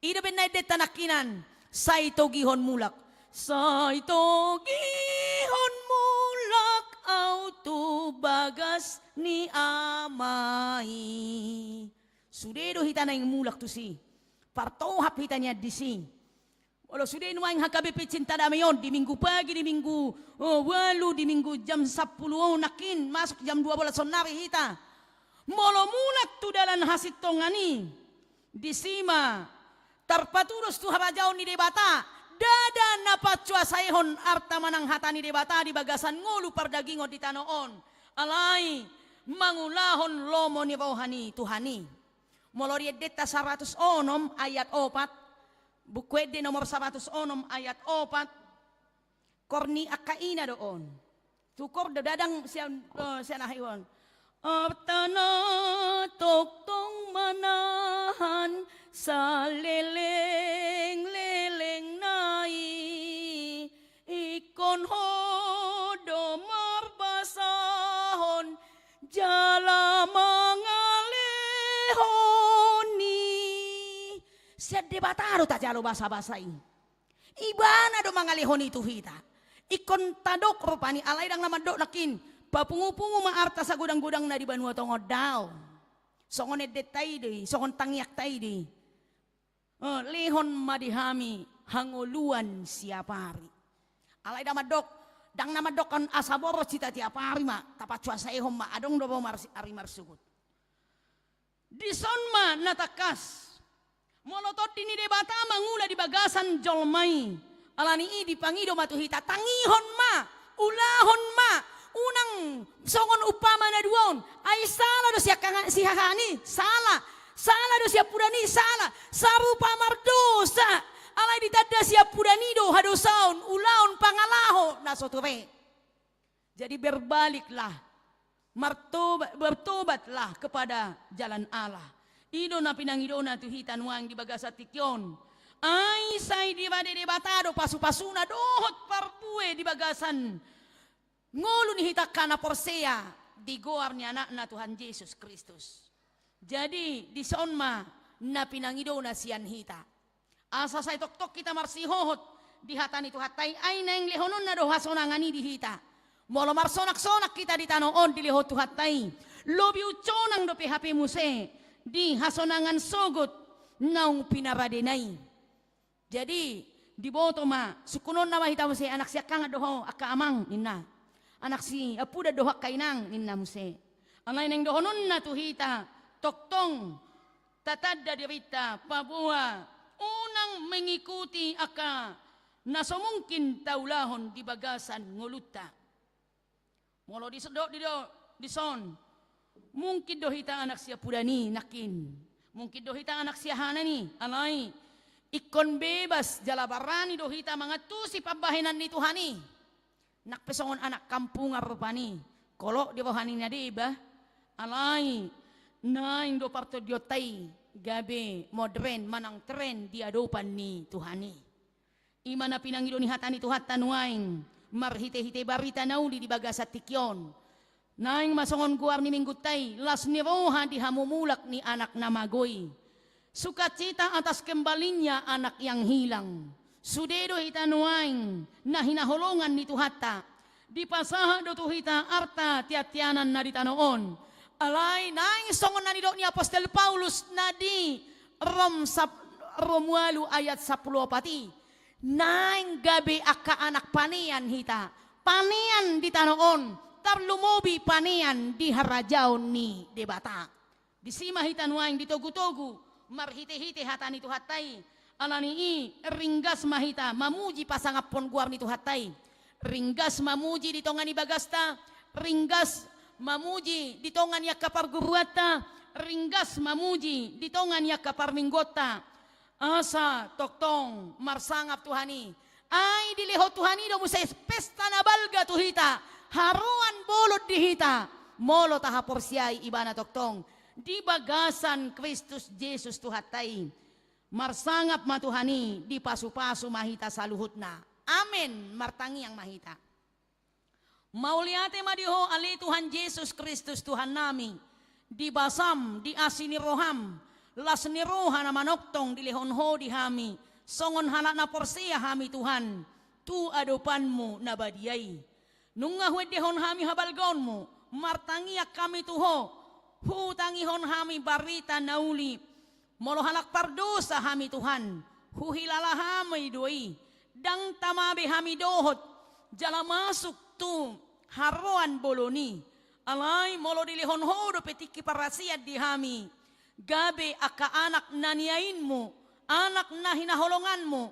I do baen na endenta nangkinan, sai togihon mulak. Sai togihon mulak au tu bagas ni Ama i. Sude do hita naeng mulak tusi. Partohap hita nian disi. Molo sude nuaeng H K B P Cinta Damai on, di Minggu Pagi, di Minggu, eh, ualu, di Minggu jam sampulu on nangkin, masuk jam dua belas sonnari hita. Molo mulak tu dalan hasintongan i, disi ma tarpatudos tu harajaon ni Debata, ndada na pansuasaehon arta manang hata ni Debata di bagasan ngolu pardagingon di tano on. Alai mangulahon lomo ni roha ni Tuhan i. Molo di Endenta saratus onom ayat opat, Buku Ende nomor saratus onom ayat opat, Kor ni angka ina do on. Tu kor do dadang sian, eh, sian aha i on. Arta na tongtong manahan salelenglelengna i, ingkon ho do marbasahon jala mangalehon i. Sian Debata do tajalo basabasa i. Ibana do mangalehon i tu hita. Ingkon tadok rupani, alai ndang na mandok nangkin, papungupungu ma arta sagodanggodangna di banua tonga on, daong. Songon endenta i do i, songon tangiangta i do i. Eh, lehon ma di hami hangoluan siapari. Alai ndang mandok, ndang na mandokkon asa boros hita tiap ari ma, tapacuasaehon ma, adong do ro mars-, ari marsogot. Dison ma na tangkas. Molo tondi ni Debata mangula di bagasan jolma i, alani i dipangido ma tu hita, tangihon ma, ulahon ma, unang songon umpama na dua on, ai sala do siangkangan, sihahaan i, sala, sala do siampudan i, sala, sarupa mardosa, alai ditanda siampudan i do hadosaon, ulaon, pangalaho na so ture. Jadi berbaliklah, martoba-, bertobatlah kepada jalan Allah. I do na pinangidona tu hita nuaeng di bagasan tingki on. Ai sai dirade Debata do pasupasuna dohot parbue di bagasan ngolu ni hita angka na porsea di goar ni Anakna Tuhan Jesus Kristus. Jadi, dison ma na pinangidona sian hita. Asa sai tongtong hita marsihohot di hata ni Tuhanta i, ai naeng lehononna do hasonangan i di hita. Molo marsonaksonaks hita di tano on dilehon Tuhanta i, lobi unsonang dope hape muse di hasonangan sogot naung pinaradena i. Jadi, diboto ma, sungkunonna ma hita muse, anak siangkangan do ho angka amang, ninna. Anak siampudan do ho angka inang, ninna muse. Alai naeng dohononna tu hita, tongtong tatanda dirinta, paboa unang mengikuti angka na so mungkin taulahon di bagasan ngolunta. Molo diso-, do, di do, dison. Mungkin do hita anak siampudan i nangkin. Mungkin do hita anak siahanan i, alai ingkon bebas jala barani do hita mangantusi pambahenan ni Tuhan i. Nang pe songon anak kampungan rupani, kolok di roha ni na deba, alai naeng do partondionta i gabe modern manang tren di adopan ni Tuhan i. I ma na pinangido ni hata ni Tuhanta nuaeng, marhitehite barita na uli di bagasan tingki on. Naeng ma songon goar ni minggunta i, las ni roha di hamumulak ni anak na mago i. Sukacita atas kembalinya anak yang hilang. Sude do hita nuaeng na hinaholongan ni Tuhanta. Dipasahat do tu hita arta tiatianan na di tano on. Alai naeng songon na nidok ni apostel Paulus na di Rom sap-, Rom ualu ayat sampulu opat i. Naeng gabe angka anak panean hita. Panean di tano on, tarlumobi panean di harajaon ni Debata. Disi ma hita nuaeng ditogutogu, marhitehite hata ni Tuhanta i. Alani i, ringgas ma hita mamuji pasangaphon goar ni Tuhanta i. Ringgas mamuji di tonga ni bagasta, ringgas mamuji di tonga ni angka parguruanta, ringgas mamuji di tonga ni angka parmingguonta. Asa tongtong marsangap Tuhan i. Ai dilehon Tuhan i do muse pesta na balga tu hita, haroan bolon di hita, molo tahaporseai Ibana tongtong di bagasan Kristus Jesus Tuhanta i. Marsangap ma Tuhan i, dipasupasu ma hita saluhutna. Amen. Martangiang ma hita. Mauliate ma di Ho ale Tuhan Jesus Kristus Tuhannami, di basam, di asi ni roham, las ni roha na manongtong dilehon Ho di hami, songon halak na porsea hami Tuhan, tu adopanMu na badia i. Nunga huendehon hami habalgaonMu, martangiang hami tu Ho, hutangihon hami barita na uli, molo halak pardosa hami Tuhan, huhilala hami do i, ndang tama be hami dohot, jala masuk tu haroan bolon i, alai molo dilehon Ho dope tingki parasian di hami, gabe angka anak na niainMu, anak na hinaholonganMu,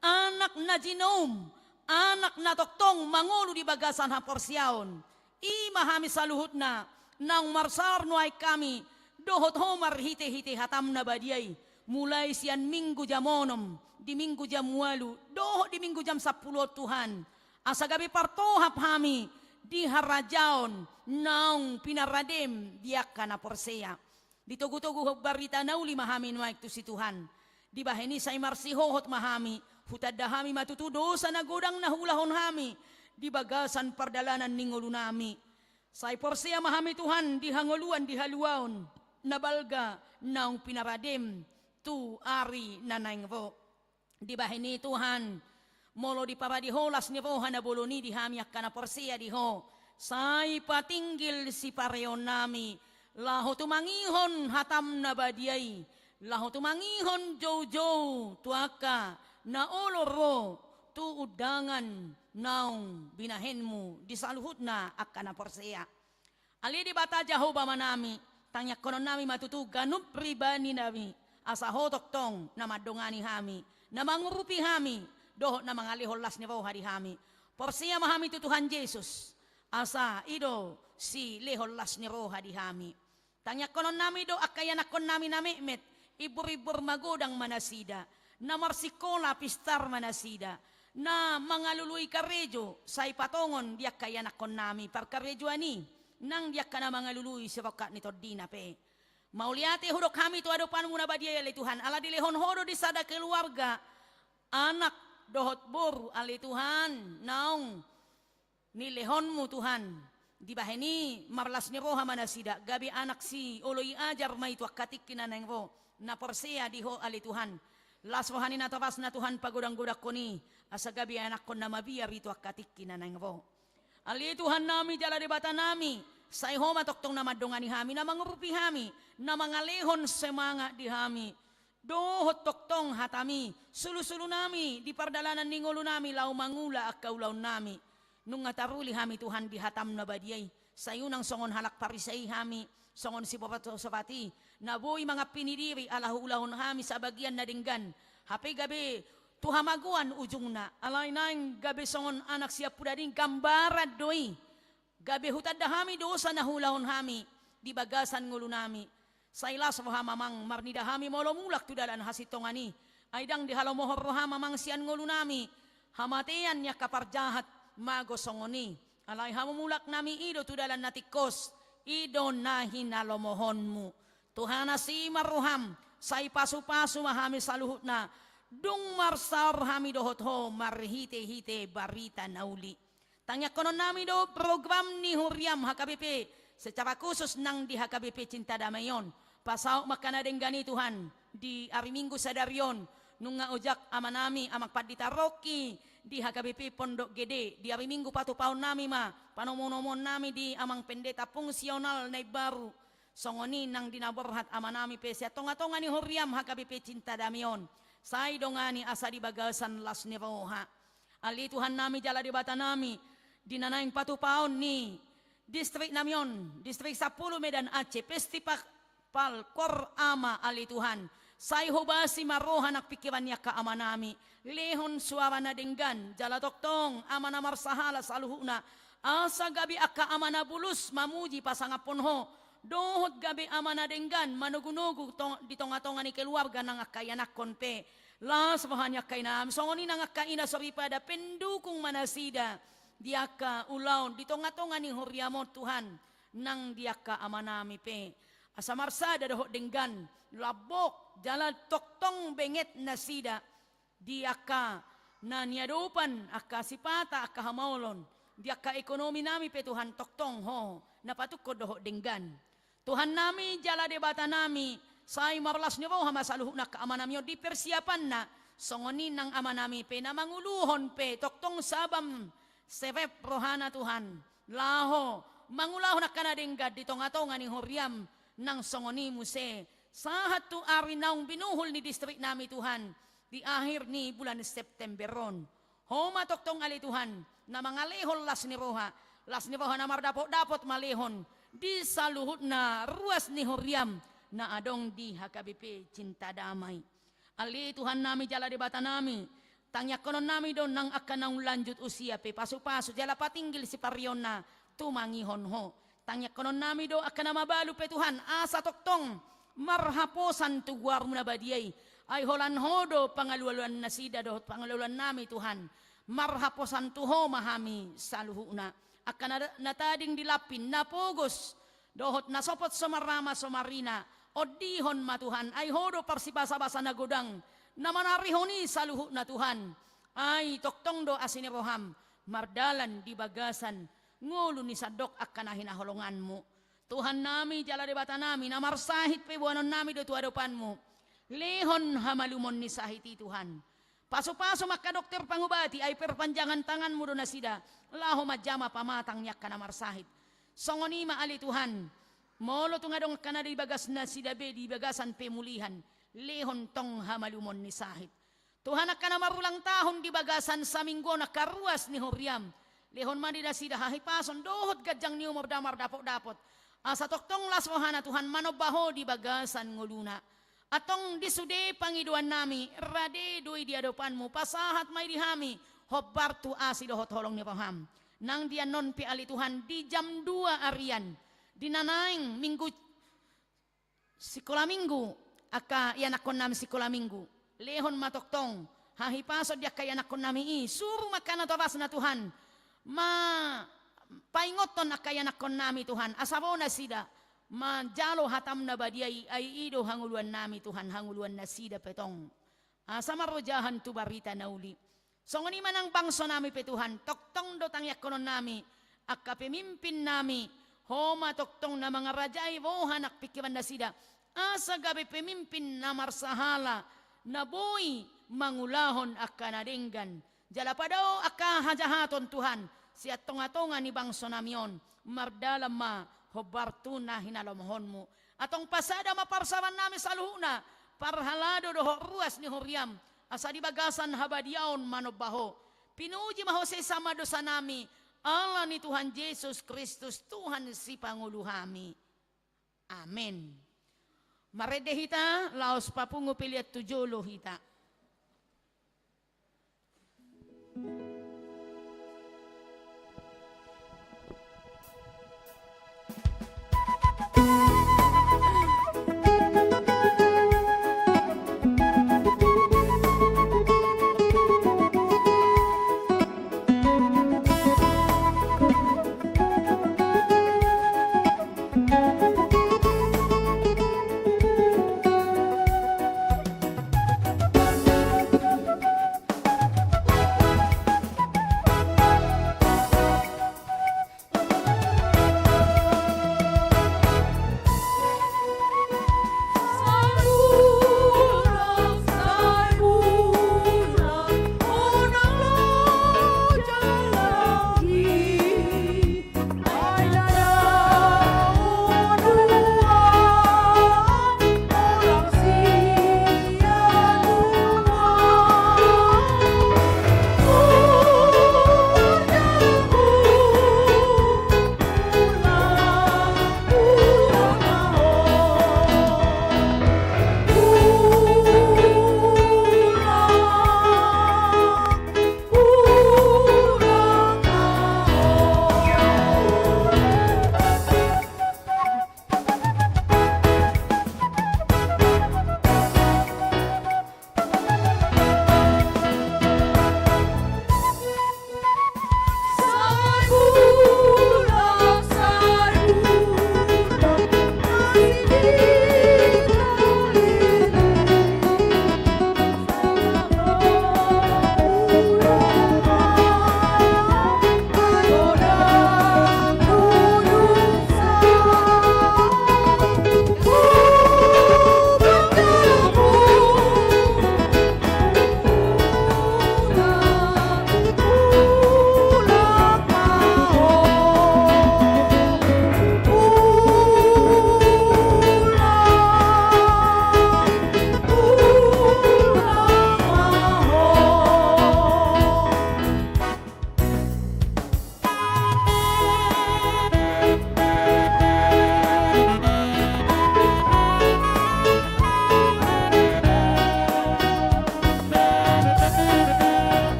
anak na jinoum, anak na tongtong mangolu di bagasan haporseaon. I ma hami saluhutna, naung marsaor nuaeng hami, dohot Ho marhitehite hataM na badia i, mulai sian minggu jam onom, di minggu jam ualu, dohot di minggu jam sampulu on Tuhan. Asa gabe partohap hami di harajaon naung pinaradem di angka na porsea. Ditogu-togu barita na uli ma hami nuaeng tu si Tuhan. Dibahen i sai marsihohot ma hami, hutanda hami ma tutu dosa na godang na huulahon hami di bagasan pardalanan ni ngolunami. Sai porsea ma hami Tuhan di hangoluan di haluaon na balga naung pinaradem tu ari na naeng ro. Dibahen i Tuhan, molo diparade Ho las ni roha na bolon i di hami angka na porsea di Ho, sai patinggil sipareonnami, laho tumangihon hatam na badia i, laho tumangihon joujou tu angka na olo ro tu undangan naung binahenmu di saluhutna angka na porsea. Ale Debata Jahowa Amanami, tangiangkononnami ma tutu ganup ribaninami, asa Ho tongtong na mandongani hami, na mangurupi hami, dohot na mangalehon las ni roha di hami. Porsea ma hami tu Tuhan Jesus, asa i do silehon las ni roha di hami. Tangiangkononnami do angka ianakkonnami na metmet, imbur-imbur magodang ma nasida, na marsikola pistar ma nasida, na mangalului karejo sai patongon di angka ianakkonnami parkarejoan i, nang di angka na mangalului sirongkap ni tondina pe. Mauliate hudok hami tu adopanmu na badia i ale Tuhan, ala dilehon Ho do di sada keluarga, anak dohot boru ale Tuhan, naung nilehonmu Tuhan. Dibahen i marlas ni roha ma nasida, gabe anak sioloi ajar ma i tu angka tingki na naeng ro, na porsea di Ho ale Tuhan. Las roha ni natorasna Tuhan pagodang-godangkon i, asa gabe anakkon na mabiar i tu angka tingki na naeng ro. Ale Tuhannami jala Debatanami, sai Ho ma tongtong na mandongani hami, na mangurupi hami, na mangalehon semangat di hami. Dohot tongtong hatami, sulu-sulunami di pardalanan ni ngolunami laho mangula angka ulaonnami. Nunga taruli hami Tuhan di hatam na badia i, sai unang songon halak Parisei hami, songon siborat-sorat i, na boi mangampini diri ala huulahon hami sabagian na denggan. Hape gabe tu hamagoan ujungna, alai naeng gabe songon anak siampudan i gambaran do i. Gabe hutanda hami dosa na huulahon hami di bagasan ngolunami. Sai las roham amang marnida hami molo mulak tu dalan hasintongan i. Ai ndang dihalomohon roham amang sian ngolunami hamatean ni angka parjahat mago songon i. Alai hamumulaknami i do tu dalan na tingkos, i do na hinalomohonmu. Tuhan asi ma roham, sai pasu-pasu ma hami saluhutna, dung marsaor hami dohot Ho marhite-hite barita na uli. Tangiangkononnami do program ni huriam H K B P secara khusus nang di H K B P Cinta Damai on. Pasaut ma angka na denggan i Tuhan di ari Minggu sadari on, nunga ojak amanami amang pandita Rocky di H K B P Pondok Gede, di ari Minggu patupaonnami ma panomu-nomuonnami di amang pendeta fungsional na imbaru. Songon i nang di na borhat amanami pe sian tonga-tonga ni huriam H K B P Cinta Damai on. Sai dongani asa di bagasan las ni roha. Ale Tuhannami jala Debatanami, di na naeng patupaon ni distriknami on, distrik sampulu Medan Aceh, festival Kor Ama ale Tuhan. Sai hobasi ma roha nang pingkiran ni angka amanami. Lehon suara na denggan, jala tongtong ama na marsahala saluhutna. Asa gabe angka ama na bulus mamuji pasangaphon Ho. Dohot gabe ama na denggan manogu-nogu tong-, di tonga-tonga ni keluarga nang angka ianakkon pe. Las roha ni angka inanami, songon i nang angka ina soripada, pendukung ma nasida di angka ulaon di tonga-tonga ni huriam on Tuhan, nang di angka amanami pe. Asa marsada dohot denggan, lambok, jala tongtong benget nasida di angka na niadopan, angka sipata, angka hamaolon, di angka ekonominami pe Tuhan tongtong Ho na patungkon dohot denggan. Tuhannami jala Debatanami, sai marlas ni roha ma saluhutna angka amanami on di persiapanna, songon i nang amanami pe na manguluhon pe tongtong sabam serep rohana Tuhan, laho mangulahon angka na denggan di tonga-tonga ni huriam, nang songon i muse sahat tu ari naung binuhul ni distriknami Tuhan, di akhir ni bulan September on. Ho ma tongtong ale Tuhan, na mangalehon las ni roha, las ni roha na mardapot-dapot ma lehon di saluhutna ruas ni huriam na adong di H K B P Cinta Damai. Ale Tuhannami jala Debatanami, tangiangkononnami do nang angka naung lanjut usia pe pasu-pasu jala patinggil sipareonna tumangihon Ho. Tangiangkononnami do angka na mabalu pe Tuhan, asa tongtong marhaposan tu goarmu na badia i. Ai holan Ho do pangalualuan nasida dohot pangalualuannami Tuhan. Marhaposan tu Ho ma hami saluhutna. Angka na, na tading di lampin, na pogos, dohot na sopot so marama so marina, ondihon ma Tuhan, ai Ho do parsibasabasa na godang, na manarihon i saluhutna Tuhan. Ai tongtong do asi ni roham, mardalan di bagasan ngolu ni sandok angka na hinaholonganmu. Tuhan nami, jala Debata nami, na marsahit pe boanon nami do tu adopanmu. Lehon hamalumon ni sahit i Tuhan. Pasupasu ma angka dokter pangobati, ai perpanjangan tanganmu do nasida, laho manjama pamatang ni angka na marsahit. Songon i ma ale Tuhan, molo tung adong angka na di bagas nasida be di bagasan pemulihan, lehon tong hamalumon ni sahit. Tuhan, angka na marulang tahun di bagasan saminggu on angka ruas ni huriam, lehon ma di nasida hahipason dohot ganjang ni umur damar dapotdapot. Asa tongtong las rohana Tuhan manomba Ho di bagasan ngoluna. Antong di sude pangidoan nami, rade do i di adopanmu, pasahat ma i di hami, hombar tu asi dohot holong ni roham. Nang di annon pe ale Tuhan, di jam dua arian, di na naeng minggu sikola minggu, angka ianakkon nami sikola minggu. Lehon ma tongtong hahipason di angka ianakkon nami i, suru ma angka natorasna Tuhan, ma paingothon angka ianakkon nami Tuhan, asa ro nasida manjalo hatam na badia i, ai i do hangoluan nami Tuhan, hangoluan nasida pe tong. Asa marojahan tu barita na uli. Songon i ma nang bangso nami pe Tuhan, tongtong do tangiangkonon nami, angka pemimpin nami, Ho ma tongtong na mangarajai roha nang pingkiran nasida, asa gabe pemimpin na marsahala, na boi mangulahon angka na denggan. Jala padao angka hajahaton Tuhan, sian tongatonga ni bangso nami on, mardalan ma hombar tu na hinalomohonmu. Antong pasada ma parsaoran nami saluhutna, parhalado dohot ruas ni huriam, asa di bagasan habadiaon manomba Ho. Pinuji ma Ho sesa ma dosa nami, ala ni Tuhan Jesus Kristus Tuhan sipangolu hami. Amen. Marende hita, laos papungu pelean tu jolo hita.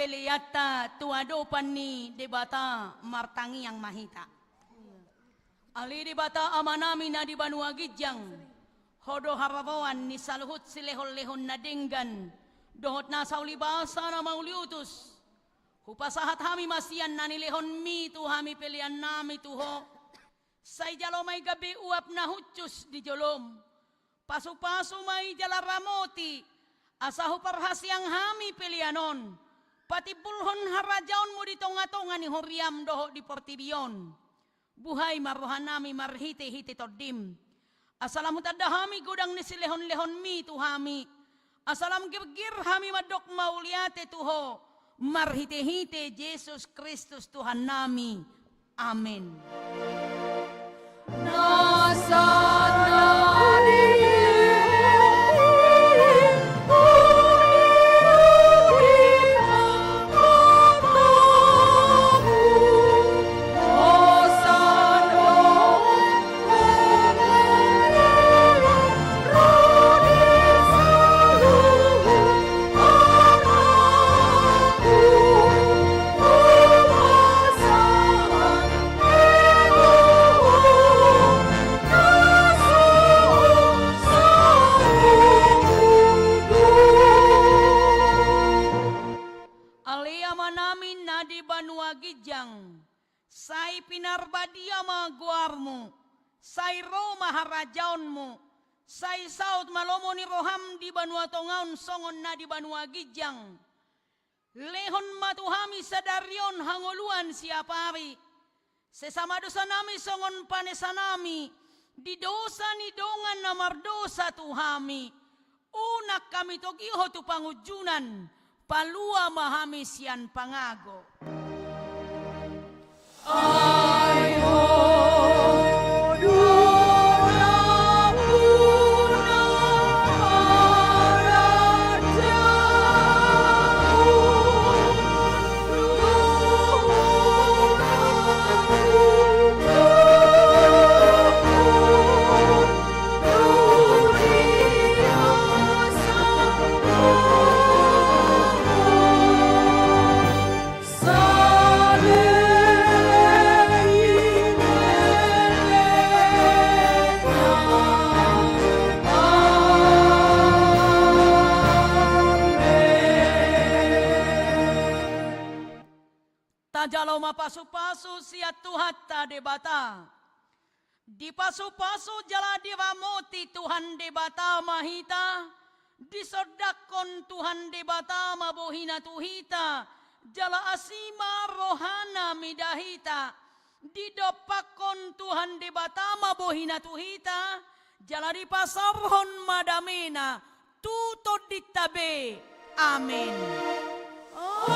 Peleanta tu adopan ni Debata martangiang ma hita. Ale Debata Amanami na di banua ginjang, Ho do haroroan ni saluhut silehonlehon na denggan dohot nasa ulibasa na mauliutus. Hupasahat hami ma sian na nilehonMi tu hami peleannami tu Ho. Sai jalo ma i gabe uap na hushus di joloM. Pasupasu ma i jala ramoti, asa huparhaseang hami pelean on, patimbulhon harajaonMu di tongatonga ni huriaM dohot di portibi on. Buhai ma rohanami marhitehite TondiM, asa lam hutanda hami godang ni silehonlehonMi tu hami, asa lam girgir hami mandok mauliate tu Ho, marhitehite Jesus Kristus Tuhannami. Amen. Ale Amanami na di banua ginjang, sai pinarbadia ma goarMu, sai ro ma harajaonMu, sai saut ma lomo ni rohaM di banua tonga on songon na di banua ginjang. Lehon ma tu hami sadari on hangoluan siapari. Sesa ma dosanami songon panesanami di dosa ni dongan na mardosa tu hami. Unang hami togihon tu pangunjunan, palua ma hami sian pangago. Tajalo ma pasupasu sian Tuhanta Debata. Dipasupasu jala diramoti Tuhan Debata ma hita, disondangkon Tuhan Debata ma bohiNa tu hita, jala asi ma rohaNa mida hita. Didompakkon Tuhan Debata ma bohiNa tu hita, jala dipasaorhon ma dameNa tu tondinta be. Amen. Amen. Amen. Amen.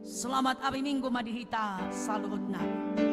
Selamat ari Minggu ma di hita saluhutna.